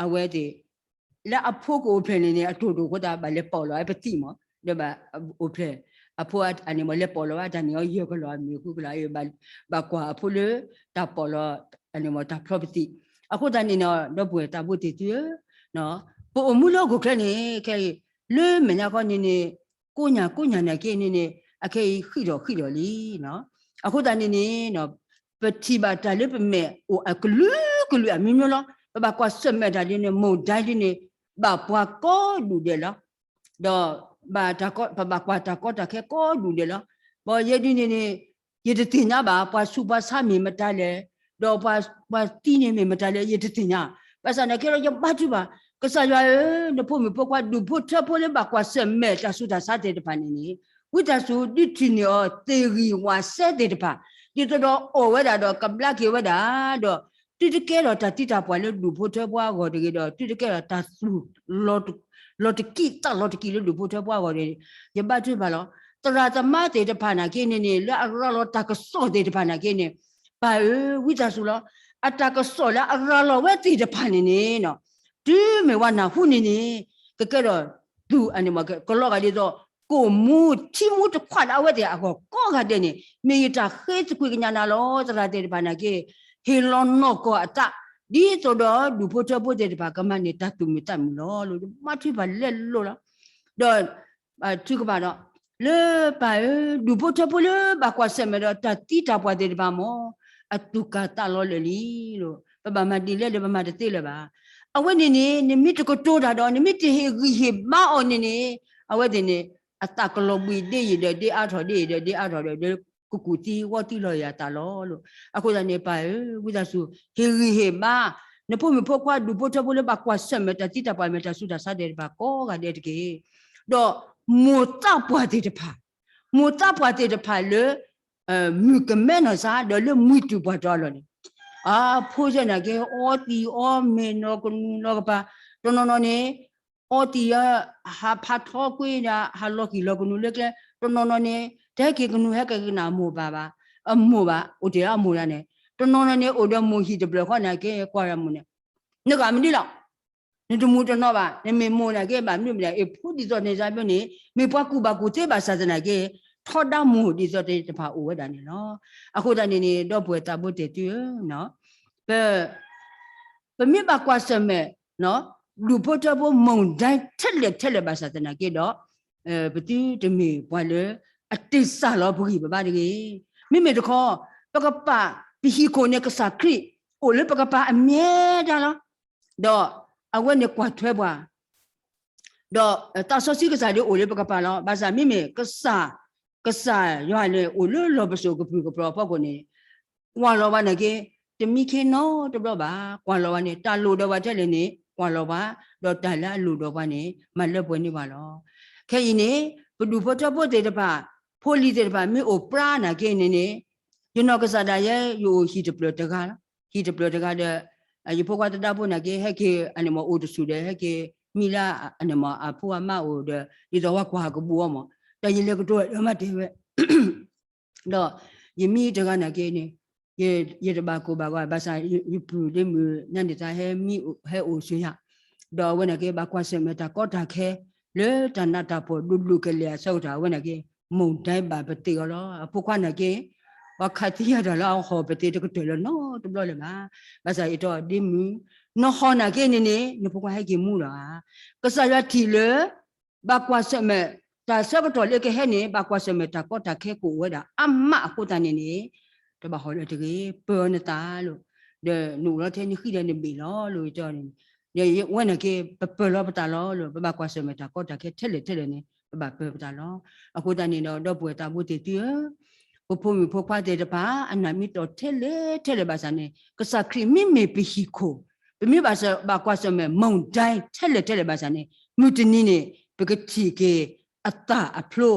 အဝဲသ့ၣ် လၢအဖိကအိၣ်ဖျဲၣ်န့ၣ်န့ၣ် အတိၢ်ဒိၣ်အဃိသတး ဘၣ်လဲၤပိာ်လီၤဝဲပသံးမး, ဒီးဘၣ်အိၣ်ဖျဲၣ်, အဖိန့ၣ်မး လဲၤပိာ်လီၤဝဲတၢ်န့ၣ်အီၤ ယဲၢ်ကလီၢ်မ့ၢ်ဃုကလီၢ်, ဘၣ်ကွၢ်အဖိလၢ တၢ်ပိာ်လီၤ န့ၣ်မး တၢ်ဖျီပသံး, အဃိသတးန့ၣ်နီၤ ဒီပုၢ်ဝဲၢ်သးဘိသ့ၣ်သုဧၢ, ပအိၣ်မူလၢဟီၣ်ခိၣ်ချၢန့ၣ် ခဲအံၤ လၢမဲာ်ညါခီန့ၣ်န့ၣ် ကိးညါကိးညါနာ်က့န့ၣ်န့ၣ် အခဲအံၤဃံးထီၣ်ဃံးလီၤလံနီၤ. အဃိသတးန့ၣ်န့ၣ် ပထံၣ်ဘၣ်တၢ်လၢပမဲာ်အိၣ်အကလုာ်ကလုာ်အမျိုးမျိုးလီၤ. ပဘၣ်ကွၢ်ဆၢၣ်မဲာ်တၢ်ဒ်န့ၣ် မုန်တိုင်းဒ်န့ၣ် ဘၣ်ပှၤကိးဒူၣ်ဒဲးလီၤ. ဒီး ပဘၣ်ကွၢ်တၢ်ကီတၢ်ခဲကိးဒူၣ်ဒဲးလီၤ. ဘၣ်ယဲဒ်န့ၣ်န့ၣ် ယတသ့ၣ်ညါဘၣ် ပှၤဆူးပှၤဆါမ့ၢ်မတၤလဲၣ်, ဒီးပှၤသံန့ၣ်မ့ၢ်မတၤလဲၣ် ယတသ့ၣ်ညါ. ဘၣ်ဆၣ်သနာ်က့ဒီး ယဘါထုကဖၣ်, ကစၢ်ယွၤဧၢ, နဖိမုၣ်ဖိခွါဒူၣ်ဖိထၢဖိလၢဘၣ်ကွၢ်ဆၢၣ်မဲာ်တၢ်ဆူးတၢ်ဆါသ့ၣ်တဖၣ်န့ၣ်န့ၣ် ဝံသးစူၤဒုးထံၣ်န့ၢ်အီၤ သ့ၣ်ဂံၢ်ဝၣ်စဲသ့ၣ်တဖၣ် ဒ်သိးဒီးအီၣ်ဝဲဒၣ်ဒီးကဘျါက့ၤဝဲဒၣ်, ဒီး သုတကဲထီၣ်တၢ်သံတၢ်ပှၢ်လၢဒူၣ်ဖိထၢဖိအဂီၢ်တဂ့ၤဒီး သုတကဲထီၣ်တၢ်သူၣ် လီၤတကံၢ်သးလီၤတကံၢ်လၢဒူၣ်ဖိထၢဖိအဂီၢ်န့ၣ် ယဘါထုကဖၣ်လီၤ. သရၣ်သမါသ့ၣ်တဖၣ်နာ်က့န့ၣ်န့ၣ် လၢအရၤလီၤတၢ်ကစီၣ်သ့ၣ်တဖၣ်နာ်က့န့ၣ် ပၢ်ဧၢ ဝံသးစူၤလီၤ. အတၢ်ကစီၣ်လၢအရၤလီၤဝဲသ့ၣ်တဖၣ်န့ၣ်န့ၣ် တုၤမ့ၢ်ဝဲနၢ်ဟူန့ၣ်န့ၣ် ကကဲထီၣ်သူၣ်အန့ၣ်မ့ၢ်ကလီၤဂာ်ဒ်သိး ကိၣ်မူထံမူတခွးလၢအဝဲသ့ၣ်အဂီၢ်ကိးဂၤဒဲးန့ၣ် မ့ၢ်ယတၢ်ဃ့သကွံာ်ကညးနၤလီၤ. သရၣ်သ့ၣ်တဖၣ်နာ်က့ ဟ့ၣ်လီၤနီၢ်ကီၢ်အသး ဒ်သိးဒီးဒူၣ်ဖိထၢဖိသ့ၣ်တဖၣ် ကမၤန့ၢ်တၢ်သူၣ်မုာ်သးမုာ်လီၤ. ယဘါထုကဖၣ်လဲၤလိၤလီၤ. ဒီး ထုကဖၣ်ဒီး လၢပၢ်ဧၢ, ဒူၣ်ဖိထၢဖိလၢဘၣ်ကွၢ်ဆၢၣ်မဲာ်ဒီးတၢ်သံတၢ်ပှၢ်သ့ၣ်တဖၣ်မ့ၢ် အသူၣ်ကၢ်သးလီၤလၢာ်လံ. ပဘၣ်မၤဒ်လဲၣ်ဒီးပမၤတသ့လၢၤဘၣ်. အဝဲန့ၣ်န့ၣ် နမ့ၢ်တကတိၤတၢ်ဒီး နမ့ၢ်တဟ့ၣ်ဂံၢ်ဟ့ၣ်ဘါအီၤန့ၣ်န့ၣ် အဝဲသ့ၣ်န့ၣ် အသးကလီၤဘှံးဒ့ယံာ်ဒီးဒ့အါထီၣ် ဒ့ယံာ်ဒီးဒ့အါထီၣ်ဒီး ကကူၣ်သံဝီသံလီၤယၤသးလီၤ. အဃိသတးန့ၣ် ပၢ်ဧၢ, ဝံသးစူၤ ဟ့ၣ်ဂံၢ်ဟ့ၣ်ဘါ နဖိမုၣ်ဖိခွါဒူၣ်ဖိထၢဖိလၢဘၣ်ကွၢ်ဆၢၣ်မဲာ်တၢ်သံတၢ်ပှၢ် မ့ၢ်တၢ်ဆူးတၢ်ဆါသ့ၣ်တဖၣ်ကိးဂၤဒဲးတက့ၢ်. ဒီးမိၢ်သးပှၢ်သ့ၣ်တဖၣ်, မိၢ်သးပှၢ်သ့ၣ်တဖၣ်လၢ မုၣ်ကမဲနီၢ်စါ ဒီးလၢမှံတူာ်ပှၢ်တီၤအလီၢ်န့ၣ် အဖိဆဲနာ်က့ အီသံးအီမဲာ်နီၢ်ကနူၤနီၢ်ကပၤ, တနီၤနီၤန့ၣ် အီသံး ဟးဖးထီကွ့ဒၣ် ဟးလီၤကံၢ်လီၤကနူၤလၢကျဲ, တနီၤနီၤန့ၣ် တဟဲက့ၤကနူၤဟဲက့ၤကနၣ်မိၢ်ပၢ်ဘၣ်, အမိၢ်ဘၣ် အိၣ်တ့ၢ်လၢအမိၢ်ဒၣ်န့ၣ်, တနီၤနီၤန့ၣ် အိၣ်ဒီးမိၢ်ဟံၣ်တဖျၢၣ်ဃီနာ်က့ ကွၢ်ဒီးမိၢ်န့ၣ် နဂၤမနုၤလီၤ, နတမူတနီၤဘၣ်, နမ့ၢ်မိၢ်နာ်က့ ဘၣ်မနုၤမတၤ အ့ၣ်ဖိဒ်သိးန့ၣ် န့ၣ် မ့ၢ်ပှၤကူၣ်ဘၣ်ကူၣ်သ့ဘၣ်ဆၣ်သနာ်က့ ထီဒါမိၢ်ဒ်သိးသ့ၣ်တဖၣ်အိၣ်ဝဲဒၣ်န့ၣ်လီၤ. အဃိသတးန့ၣ်န့ၣ် ဒီပုၢ်ဝဲၢ်သးဘိသ့ၣ်သုဧၢ, ပ ပမ့ၢ်ဘၣ်ကွၢ်ဆၢၣ်မဲာ် ဒူၣ်ဖိထၢဖိ မုန်တိုင်း ထဲလဲၣ်ထဲလဲၣ်ဘၣ်ဆၣ်သနာ်က့ဒီး ပသုတမ့ၢ်ပှၤလၢ အတ့ၢ်စၢ်လီၤပဂံၢ်ပဘါတဂ့ၤ. မ့မ့ၢ်တခီ ပကပာ်ပဟံၣ်ခိၣ်န့ၣ် ကစၢ်ခရံာ်အိၣ်လၢပကပၤအမြဲတမ်းလီၤ. ဒီးအဝဲန့ၣ်ကွၢ်ထွဲပှၤ ဒီးသးစီဆှံကစၢ်ဒၣ်အိၣ်လၢပကပၤလီၤ. ဘၣ်ဆၣ်မ့မ့ၢ်ကစၢ်, ကစၢ်ယွၤန့ၣ်အိၣ်လၢလီၢ်ပစိာ်ကပြုၢ်ကပြီၤအဖီခိၣ်န့ၣ် ကွၢ်လီၤဝဲနာ်က့ တမံခ့နီတဘျီဘၣ်, ကွၢ်လီၤဝဲန့ၣ် တၢ်လိၣ်ဒီးပှၤထဲလဲၣ်န့ၣ် ကွၢ်လီၤပှၤ, ဒီးတၢ်လၢအလိၣ်ဒီးပှၤန့ၣ် မၤလၢပှဲၤန့ၢ်ပှၤလီၤ. ခဲအံၤန့ၣ် ပဒူၣ်ဖိထၢဖိသ့ၣ်တဖၣ်, ဖိလံၤသ့ၣ်တဖၣ်မ့ၢ်အိၣ်ပြါနာ်က့န့ၣ်န့ၣ်, ယနီၢ်ကစၢ်ဒၣ်ယဲ ယအိၣ်ဟံၣ်တဖျၢၣ်တဂၤလီၤ. ဟံၣ်တဖျၢၣ်တဂၤဒီး ယဖိခွါသဒါဖိနာ်က့ ဟဲက့ၤအန့ၣ်မ့ၢ်အိၣ်တဆူၣ်ဒီး ဟဲက့ၤမံလၢအန့ၣ်မ့ၢ် အဖိအမါအိၣ်ဒီး ဒ်သိးဝဲကွၢ်ကဘူၣ်အီၤမ့ၢ်, ဒီးယလဲၤကတိၤဒီးမၤတ့ၢ်ဝဲ ဒီးယမံတဂၤနာ်က့န့ၣ် ယတဘၣ်ကိၢ်ဘၣ်ဂီၤ ဘၣ်ဆၣ် ယပုၢ်ဒ့မုၣ်ညါန့ၣ်သးဟဲမံ ဟဲအိၣ်ဆူညါ, ဒီးအဝဲနာ်က့ ဘၣ်ကွၢ်ဆၢၣ်မဲာ်တၢ်ကီတၢ်ခဲ လၢတၢ်နးတၢ်ဖှီၣ်ဒိၣ်ဒိၣ်ကလဲာ်အဆၢကတီၢ် အဝဲနာ်က့ မုန်တိုင်း ဘၣ်ပသ့ၣ်အီၤလီၤ. အဖိခွါနာ်က့ ပှၤခးသံယၤတၢ်လၢအဟီၣ်ပသ့ၣ်တကတၢၢ်လၢၤနီတဘျီလၢၤဘၣ်. ဘၣ်ဆၣ်ယတဲအီၤဒ့မုၣ်, နဟီၣ်နာ်က့န့ၣ်န့ၣ် နဖိခွါဟဲက့ၤမူဒီးဧါ. ကစၢ်ယွၤထံၣ်လၢ ဘၣ်ကွၢ်ဆၢၣ်မဲာ် တၢ်ဆၢကတီၢ်လၢကဟဲန့ၣ် ဘၣ်ကွၢ်ဆၢၣ်မဲာ်တၢ်ကီတၢ်ခဲကအိၣ်ဝဲဒၣ်အါမးအဃိသတးန့ၣ်န့ၣ် တဘၣ်ဟီၣ်လၢၤတဂ့ၤ, ပၢၤအီၤနသးလီၤ. ဒီးနအိၣ်လီၤထဲနဃံဒီးနဘ့ၣ်လီၤလီၤ တဲန့ၣ်, ဝဲနာ်က့ ပပၢၤလီၤပသးလီၤလီၤ. ပဘၣ်ကွၢ်ဆၢၣ်မဲာ်တၢ်ကီတၢ်ခဲထဲလဲၣ်ထဲလဲၣ်န့ၣ် ပဘၣ်ပၢၤပသးလီၤ. အဃိသတးန့ၣ်ဒီး ဒီပုၢ်ဝဲၢ်သးဘိသ့ၣ်သုဧၢ, ပဖိမုၣ်ဖိခွါသ့ၣ်တဖၣ် အနၢ်မ့ၢ်တီၢ်ထဲလဲၣ်ထဲလဲၣ်ဘၣ်ဆၣ်န့ၣ် ကစၢ်ခရံာ်မ့မ့ၢ်ပဟံၣ်ခိၣ်, ပမ့ၢ်ဘၣ်ဘၣ်ကွၢ်ဆၢၣ်မဲာ် မုန်တိုင်း ထဲလဲၣ်ထဲလဲၣ်ဘၣ်ဆၣ်န့ၣ် မုၢ်တနံၤန့ၣ် ပကထံၣ်က့ၤအသၣ်အဖျိ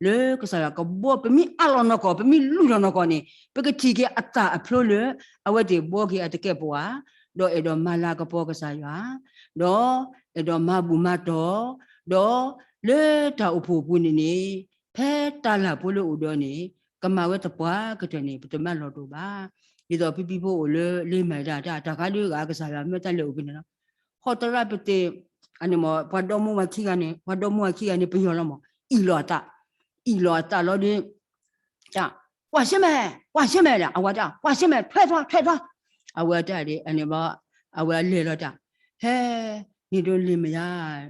လၢကစၢ်ယွၤကဘှီ ပမ့ၢ်အးလီၤနီၢ်ကီၢ် ပမ့ၢ်လုၢ်လီၤနီၢ်ကီၢ်န့ၣ် ပကထံၣ်က့ၤအသၣ်အဖျိလၢ အဝဲသ့ၣ်ဘှီက့ၤအသကဲးပဝး ဒီးအဲၣ်ဒိးမၤလၤကပီၤကစၢ်ယွၤ, ဒီးအဲၣ်ဒိးမၤဘူၣ်မၤတီၢ်, ဒီးလၢတၢ်အိၣ်ဖှိၣ်အပူၤန့ၣ်န့ၣ် ဖဲတၢ်လၢ်ဖိလၢအိၣ်ဒီးန့ၣ် ကမၤဝဲသပှၢ်ကတၢၢ်န့ၣ် ပတမၤလီၤတိာ်ဘၣ်. ဒ်သိးဖံဖံဖိအိၣ်လၢလ့မၤတၢ် တၢ်ခါဒုးဂၤကစၢ်ယွၤမၢတၢ်လၢအိၣ်ဖဲန့ၣ်လီၤ. ဟီၣ်သရၣ်ပသ့ၣ် အန့ၣ်မ့ၢ် ပှၤဒီမါဝၤခံဂၤန့ၣ် ပှၤဒီမါဝၤခံဂၤန့ၣ် ပယီၤလီၤမ့ၢ် အံၣ်လီၤအသး, အံၣ်လီၤအသးလီၤဒီး ကွၢ်ဆၢၣ်မဲာ် ကွၢ်ဆၢၣ်မဲာ်ဒီး အဝဲတၢ် ကွၢ်ဆၢၣ်မဲာ် ထွဲထွဲ ထွဲထွဲ, အဝဲတၢ်ဒ်အန့ၣ်ဘၣ် အဝဲအလဲၤလီၤတၢ်, ဟဲ, န့ၣ်ဒိးလ့ၤမယါ,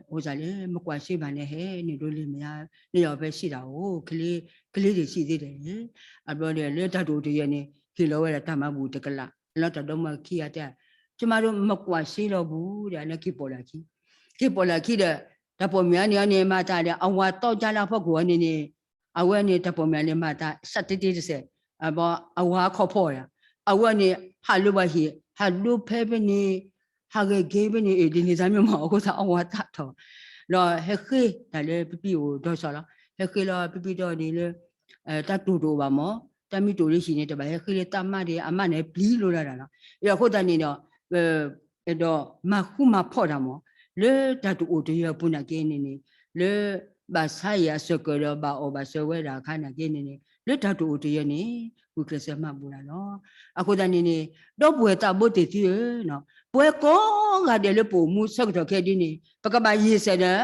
အိၣ်စၢ်လၢ မကွၢ်ရှ့ဘၣ်န့ၣ် ဟဲန့ၣ်ဒိးလ့ၤမယါ, န့ၣ်ယီၤဖဲဆံးတၢ်အိၣ်, ကလ့, ကလ့တ့ၢ်ဆံးသ့ဒဲးန့ၣ်, အဘျီဒီးလၢတၢ်တအိၣ်တယၢၤန့ၣ် ဟ့ၣ်လီၤဝဲဒၣ်တၢ်မၤဘူၣ်တကလး, လီၤတၢ်ဒီမါခံဂၤတဲ, ကမၤဒိးမကွၢ်ရှ့လီၤဘူးဒီး အန့ၣ်က့ၤပိာ်လၢခံ, က့ၤပိာ်လၢခံဒီး တၢ်ပိာ်မုၣ်အန့ၣ်အန့ၣ်မၤသးဒီး အဝၤတီကၢလၢအဖီခိၣ်အန့ၣ်န့ၣ် အဝဲန့ၣ်တၢ်ပိာ်မုၣ်အန့ၣ်မၤသး စးတ့တ့တစဲး, အဝၤအခီၣ်ဖီၣ်ဒီး အဝဲန့ၣ် ဟးလိဘၣ်ဟံၣ် ဟးဒိဖဲဖဲန့ၣ်, ဟးဂဲၤက့ၤဖဲန့ၣ် အ့ၣ် ဒ်န့ၣ်သးမ့ၢ်မး အဃိသတးအဝၤသးထီၣ်, ဒီးဟဲဃ့တၢ်လၢပပံအိၣ်ဒီးစီၤလီၤ, ဟဲဃ့လီၤပပံဒီးန့ၣ်လၢ တၢ်တိၢ်တအိၣ်ဘၣ်မး, တၢ်မ့ၢ်တိၢ်လၢဟံၣ်န့ၣ် တဘၣ်ဟဲဃ့လၢတၢ်မါဒီး အမါန့ၣ်ပျံၤလိဒၣ်တၢ်လီၤ, အဃိသတးန့ၣ်ဒီး ဒီးမၤဃူမၤဖိးတၢ်မး, လၢတၢ်တအိၣ်တယၢၤအပူၤနာ်က့န့ၣ်န့ၣ်, လၢ ဘၣ်ဆါအံၤအစၢၤကၢၤဒီးဘၣ်အီၣ်ဘၣ်စၢၤဝဲဒၣ်အခါနာ်က့န့ၣ်န့ၣ် လၢတၢ်တအိၣ်တယၢၤန့ၣ် ဂုာ်ကျဲးစၢးမၤဘူၣ်တၢ်လီၤ. အဃိသတးန့ၣ်န့ၣ် ဒီပုၢ်ဝဲၢ်သးဘိသ့ၣ်သုဧၢ, ပဝဲကိးဂၤဒဲးလၢပအိၣ်မူဆၢကတီၢ်ခဲဒုန့ၣ် ပကဘၣ်ယံာ်စဲးဒီး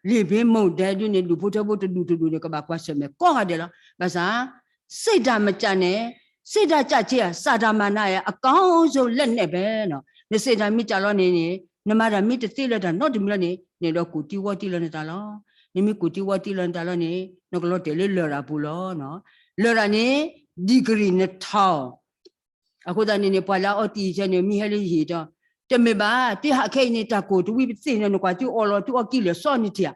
လ့ၣ်ဘ့မုၢ်ဒဲဒုန့ၣ် ဒူၣ်ဖိထၢဖိတဒူၣ်တဒူၣ်န့ၣ် ကဘၣ်ကွၢ်ဆၢၣ်မဲာ်ကိးဂၤဒဲးလီၤ. ဘၣ်ဆၣ် စိတ်ဓာတ်မကျန်န့ၣ်, စိတ်ဓာတ်ကျဆင်း စာတမနာ အကောင်းဆုံးလက်နက်ပဲနီၤ. နစိတ်ဓာတ်မ့ၢ်ကျလီၤန့ၣ်န့ၣ် နမၤတၢ်မ့ၢ်တသ့လၢၤတၢ်နီတမံၤလီၤန့ၣ် နအဲၣ်ဒိးကူၣ်တံၢ်ဝီတံၢ်လီၤနသးလီၤ. နမ့ၢ်ကူၣ်တံၢ်ဝီတံၢ်လီၤနသးလီၤန့ၣ် နကလီၤတဲာ်လၢလရာ်ပူၤလီၤ. လရာ်န့ၣ် degree နထီၣ် အဃိသတးန့ၣ်န့ၣ် ပှၤလၢအအီသံးဆဲန့ၣ် မ့ၢ်ဟဲလၢယဟံၣ်ဒီး တမ့ၢ်ဘၣ် သုဟးခဲအံၤန့ၣ် တၢ်ကိၢ်တဝံၤပသ့ၣ်န့ၣ် နကွၢ်သုအီလီၤ သုအီကံၢ်လၢာ်စီနထံၣ်ဧါ.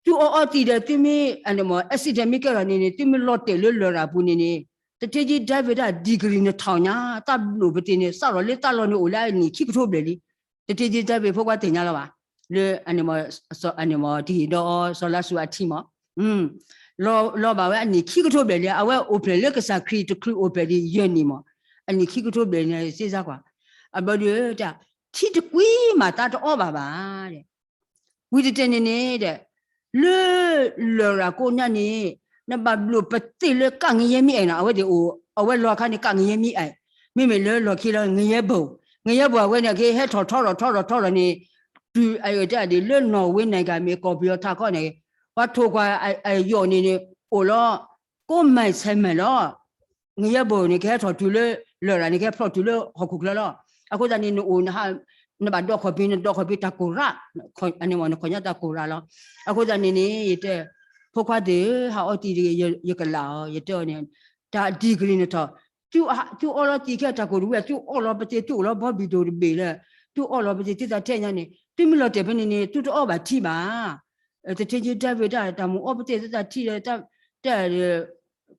သုအီအီသံးဒီး သုမ့ၢ် accident မ့ၢ်ကဲထီၣ်န့ၣ်န့ၣ် သုမ့ၢ်လီၤတဲာ်လၢလရာ်ပူၤန့ၣ်န့ၣ် တထံကံဒဲဝ့ၤဒၣ် degree နထီၣ်ညါ တၢ်ဘျုးပသ့ၣ်န့ၣ် စးထီၣ်လၢတၢ်လီၢ်န့ၣ်အိၣ်လၢအနံၣ်ခံကထိဘျဲၣ်လံ. တထံကံဒဲဝ့ၤဖိခွါသ့ၣ်ညါလီၤဘၣ် လၢ အန့ၣ်မ့ၢ် တဟ့ၣ်ဒီးအီၤ စီၤလါစရူးအထံမး လီၤဘၣ်ဝဲအနံၣ်ခံကထိဘျဲၣ်လံ အဝဲအိၣ်ဖျဲၣ်လၢကစၢ်ခရံာ်တချုးအိၣ်ဖျဲၣ်ဒံးယဲၢ်နံၣ်မး အနံၣ်ခံကထိဘျဲၣ်န့ၣ် စ့စါကွၢ် အဘျီဒီး တၢ် ထံတကွံမးသးတအီဘၣ်ဘၣ် ဝံၤတတဲာ်န့ၣ်န့ၣ်ဒီး လၢ လရာ်ကိးညါန့ၣ် နဘၣ်ဘျိးပသ့ၣ်လၢကၣ်ငရဲမ့ၢ်အဲၣ်နီၤ အဝဲသ့ၣ်အိၣ် အဝဲလီၤအခါန့ၣ် ကၣ်ငရဲမ့ၢ်အဲၣ် မ့မ့ၢ်လၢလီၢ်ခံလီၤ ငရဲဘိၣ် ငရဲဘိၣ်အဝဲန့ၣ်က့ ဟဲထီၣ်ထီထီၣ်ထီထီၣ်ထီထီၣ်န့ၣ် တုၤအတၢ်ဒ်လၢနီၣ်ဝ့ နိုင်ငံ မ့ၢ်ကီၢ်ပယီၤထးခီန့ၣ် ပှၤထိၣ်ကွၢ်အယိာ်န့ၣ်န့ၣ် အိၣ်လီၤ ကိးမဲာ်ဆဲးမဲာ်လီၤ ငရဲဘိၣ်န့ၣ် ကဟဲထီၣ်တုၤလၢ လရာ်န့ၣ် ကဟဲဖျိးတုၤလၢဟီၣ်ခိၣ်ချၢလီၤ. အဃိသတးန့ၣ် နအိၣ် နဘၣ်ဒီခီၣ်ဖံး နဒီခီၣ်ဖံးတၢ်ကိၢ်ရၣ် နခီၣ်ညါတၢ်ကိၢ်ရၣ်လီၤ. အဃိသတးန့ၣ်န့ၣ် ယတဲ ဖိခွါသ့ၣ်ဧၢ ဟးအီသံးတဂ့ၤ ယကလးအီၤ ယတဲအီၤန့ၣ် တၢ် degree နထီၣ် သုအီလီၤသံးခဲတၢ်ကိၢ်တဝံၤ သုအီလီၤပသ့ၣ် သုအိၣ်လီၤဘီဘံၣ်ဒိၣ်တဘ့ၣ်လၢ သုအီလီၤပသ့ၣ်သုသးထဲညါန့ၣ် သုမ့ၢ်လီၤတဲာ်ဖဲန့ၣ်န့ၣ် သုတအီဘၣ်ထံဘၣ် တထံကံဒဲဝ့ၤဒၣ် တၢ်မ့ၢ်အီပသ့ၣ်သုသးထံဒီး တၢ်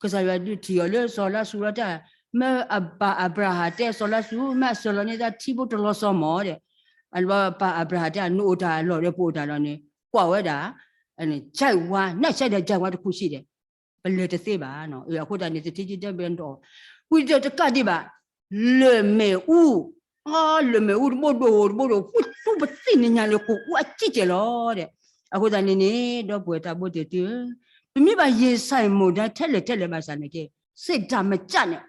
ကစၢ်ယွၤဒုးထံၣ်အီၤလၢစီၤလါစရူးလီၤတၢ် မ့ၢ်အပၢ်အၤဘြၤဟၣ်တဲစီၤလါစရူး မ့ၢ်အစၢၤလီၤန့ၢ်သးထံဖိတလီၤစီမီၤဒီး အပၢ်အၤဘြၤဟၣ်တဲ နအိၣ်တၢ်အလီၢ်ဒီးပအိၣ်တၢ်လီၢ်န့ၣ် ကွၢ်ဝဲဒၣ် ကၠဲးဝါ နၢ်ဆဲးဒီးကၠဲးဝါတခူၣ်ဆံးဒီး ပလဲၤတသ့ဘၣ် အဃိသတးန့ၣ် တထံကံဒဲဝ့ၤဒၣ် ဝံၤဒီးတကးဒံးဘၣ် လၢၢ်မ့ၣ်အူ အလၢၢ်မ့ၣ်အူတဘိဒိၣ်တဘိဒိၣ် ဝံၣ်သူပသ့ၣ်န့ၣ်ညါလၢကိၢ်အူအစံၣ်ကဲၤလီၤဒီး အဃိသတးန့ၣ်န့ၣ် ဒီပုၢ်ဝဲၢ်သးဘိသ့ၣ်သုဧၢ ပမ့ၢ်ဘၣ်ယံာ်ဆၢ်မူဒါထဲလဲၣ်ထဲလဲၣ်ဘၣ်ဆၣ်န့ၣ်က့ စိတ်ဓာတ်မကျ န့ၣ်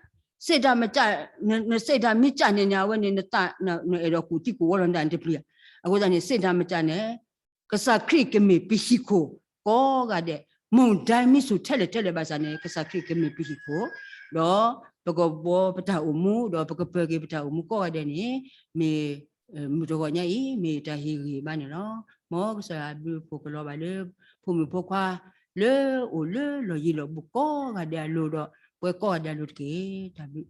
စိတ်ဓာတ်မကျ နစိတ်ဓာတ်မကျန့ၣ်န့ၣ် အဝဲန့ၣ် နအဲၣ်ဒိးကူၣ်သံကူၣ်ဝီလီၤနတၢ်န့ၣ်တပျံၤ အဃိသတးန့ၣ် စိတ်ဓာတ်မကျန့ၣ် ကစၢ်ခရံာ်ကမ့ၢ်ပဟံၣ်ခိၣ် ကိးဂၤဒဲး မူဒါမ့ၢ်ဆူၣ်ထဲလဲၣ်ထဲလဲၣ်ဘၣ်ဆၣ်န့ၣ် ကစၢ်ခရံာ်ကမ့ၢ်ပဟံၣ်ခိၣ် ဒီးပကဘှီပတၢ်အိၣ်မူ ဒီးပကပၢၤက့ၤပတၢ်အိၣ်မူကိးဂၤဒဲးန့ၣ် မ့ၢ် မုၢ်တဂီၤညါအံၤ မ့ၢ်တၢ်ဟ့ၣ်ဂံၢ်ဘါန့ၣ်လီၤ. မ်ကစၢ်ယွၤဘျုးဖှိၣ်ကလီၤဘၣ်လၢ ဖိမုၣ်ဖိခွါ လၢအိၣ်လၢလီၢ်ယံၤလီၢ်ဘူးကိးဂၤဒဲးအလိၤဒီး ပှၤကိးဂၤဒဲးအလိၤတက့ၢ်. တၢ်ဘျုး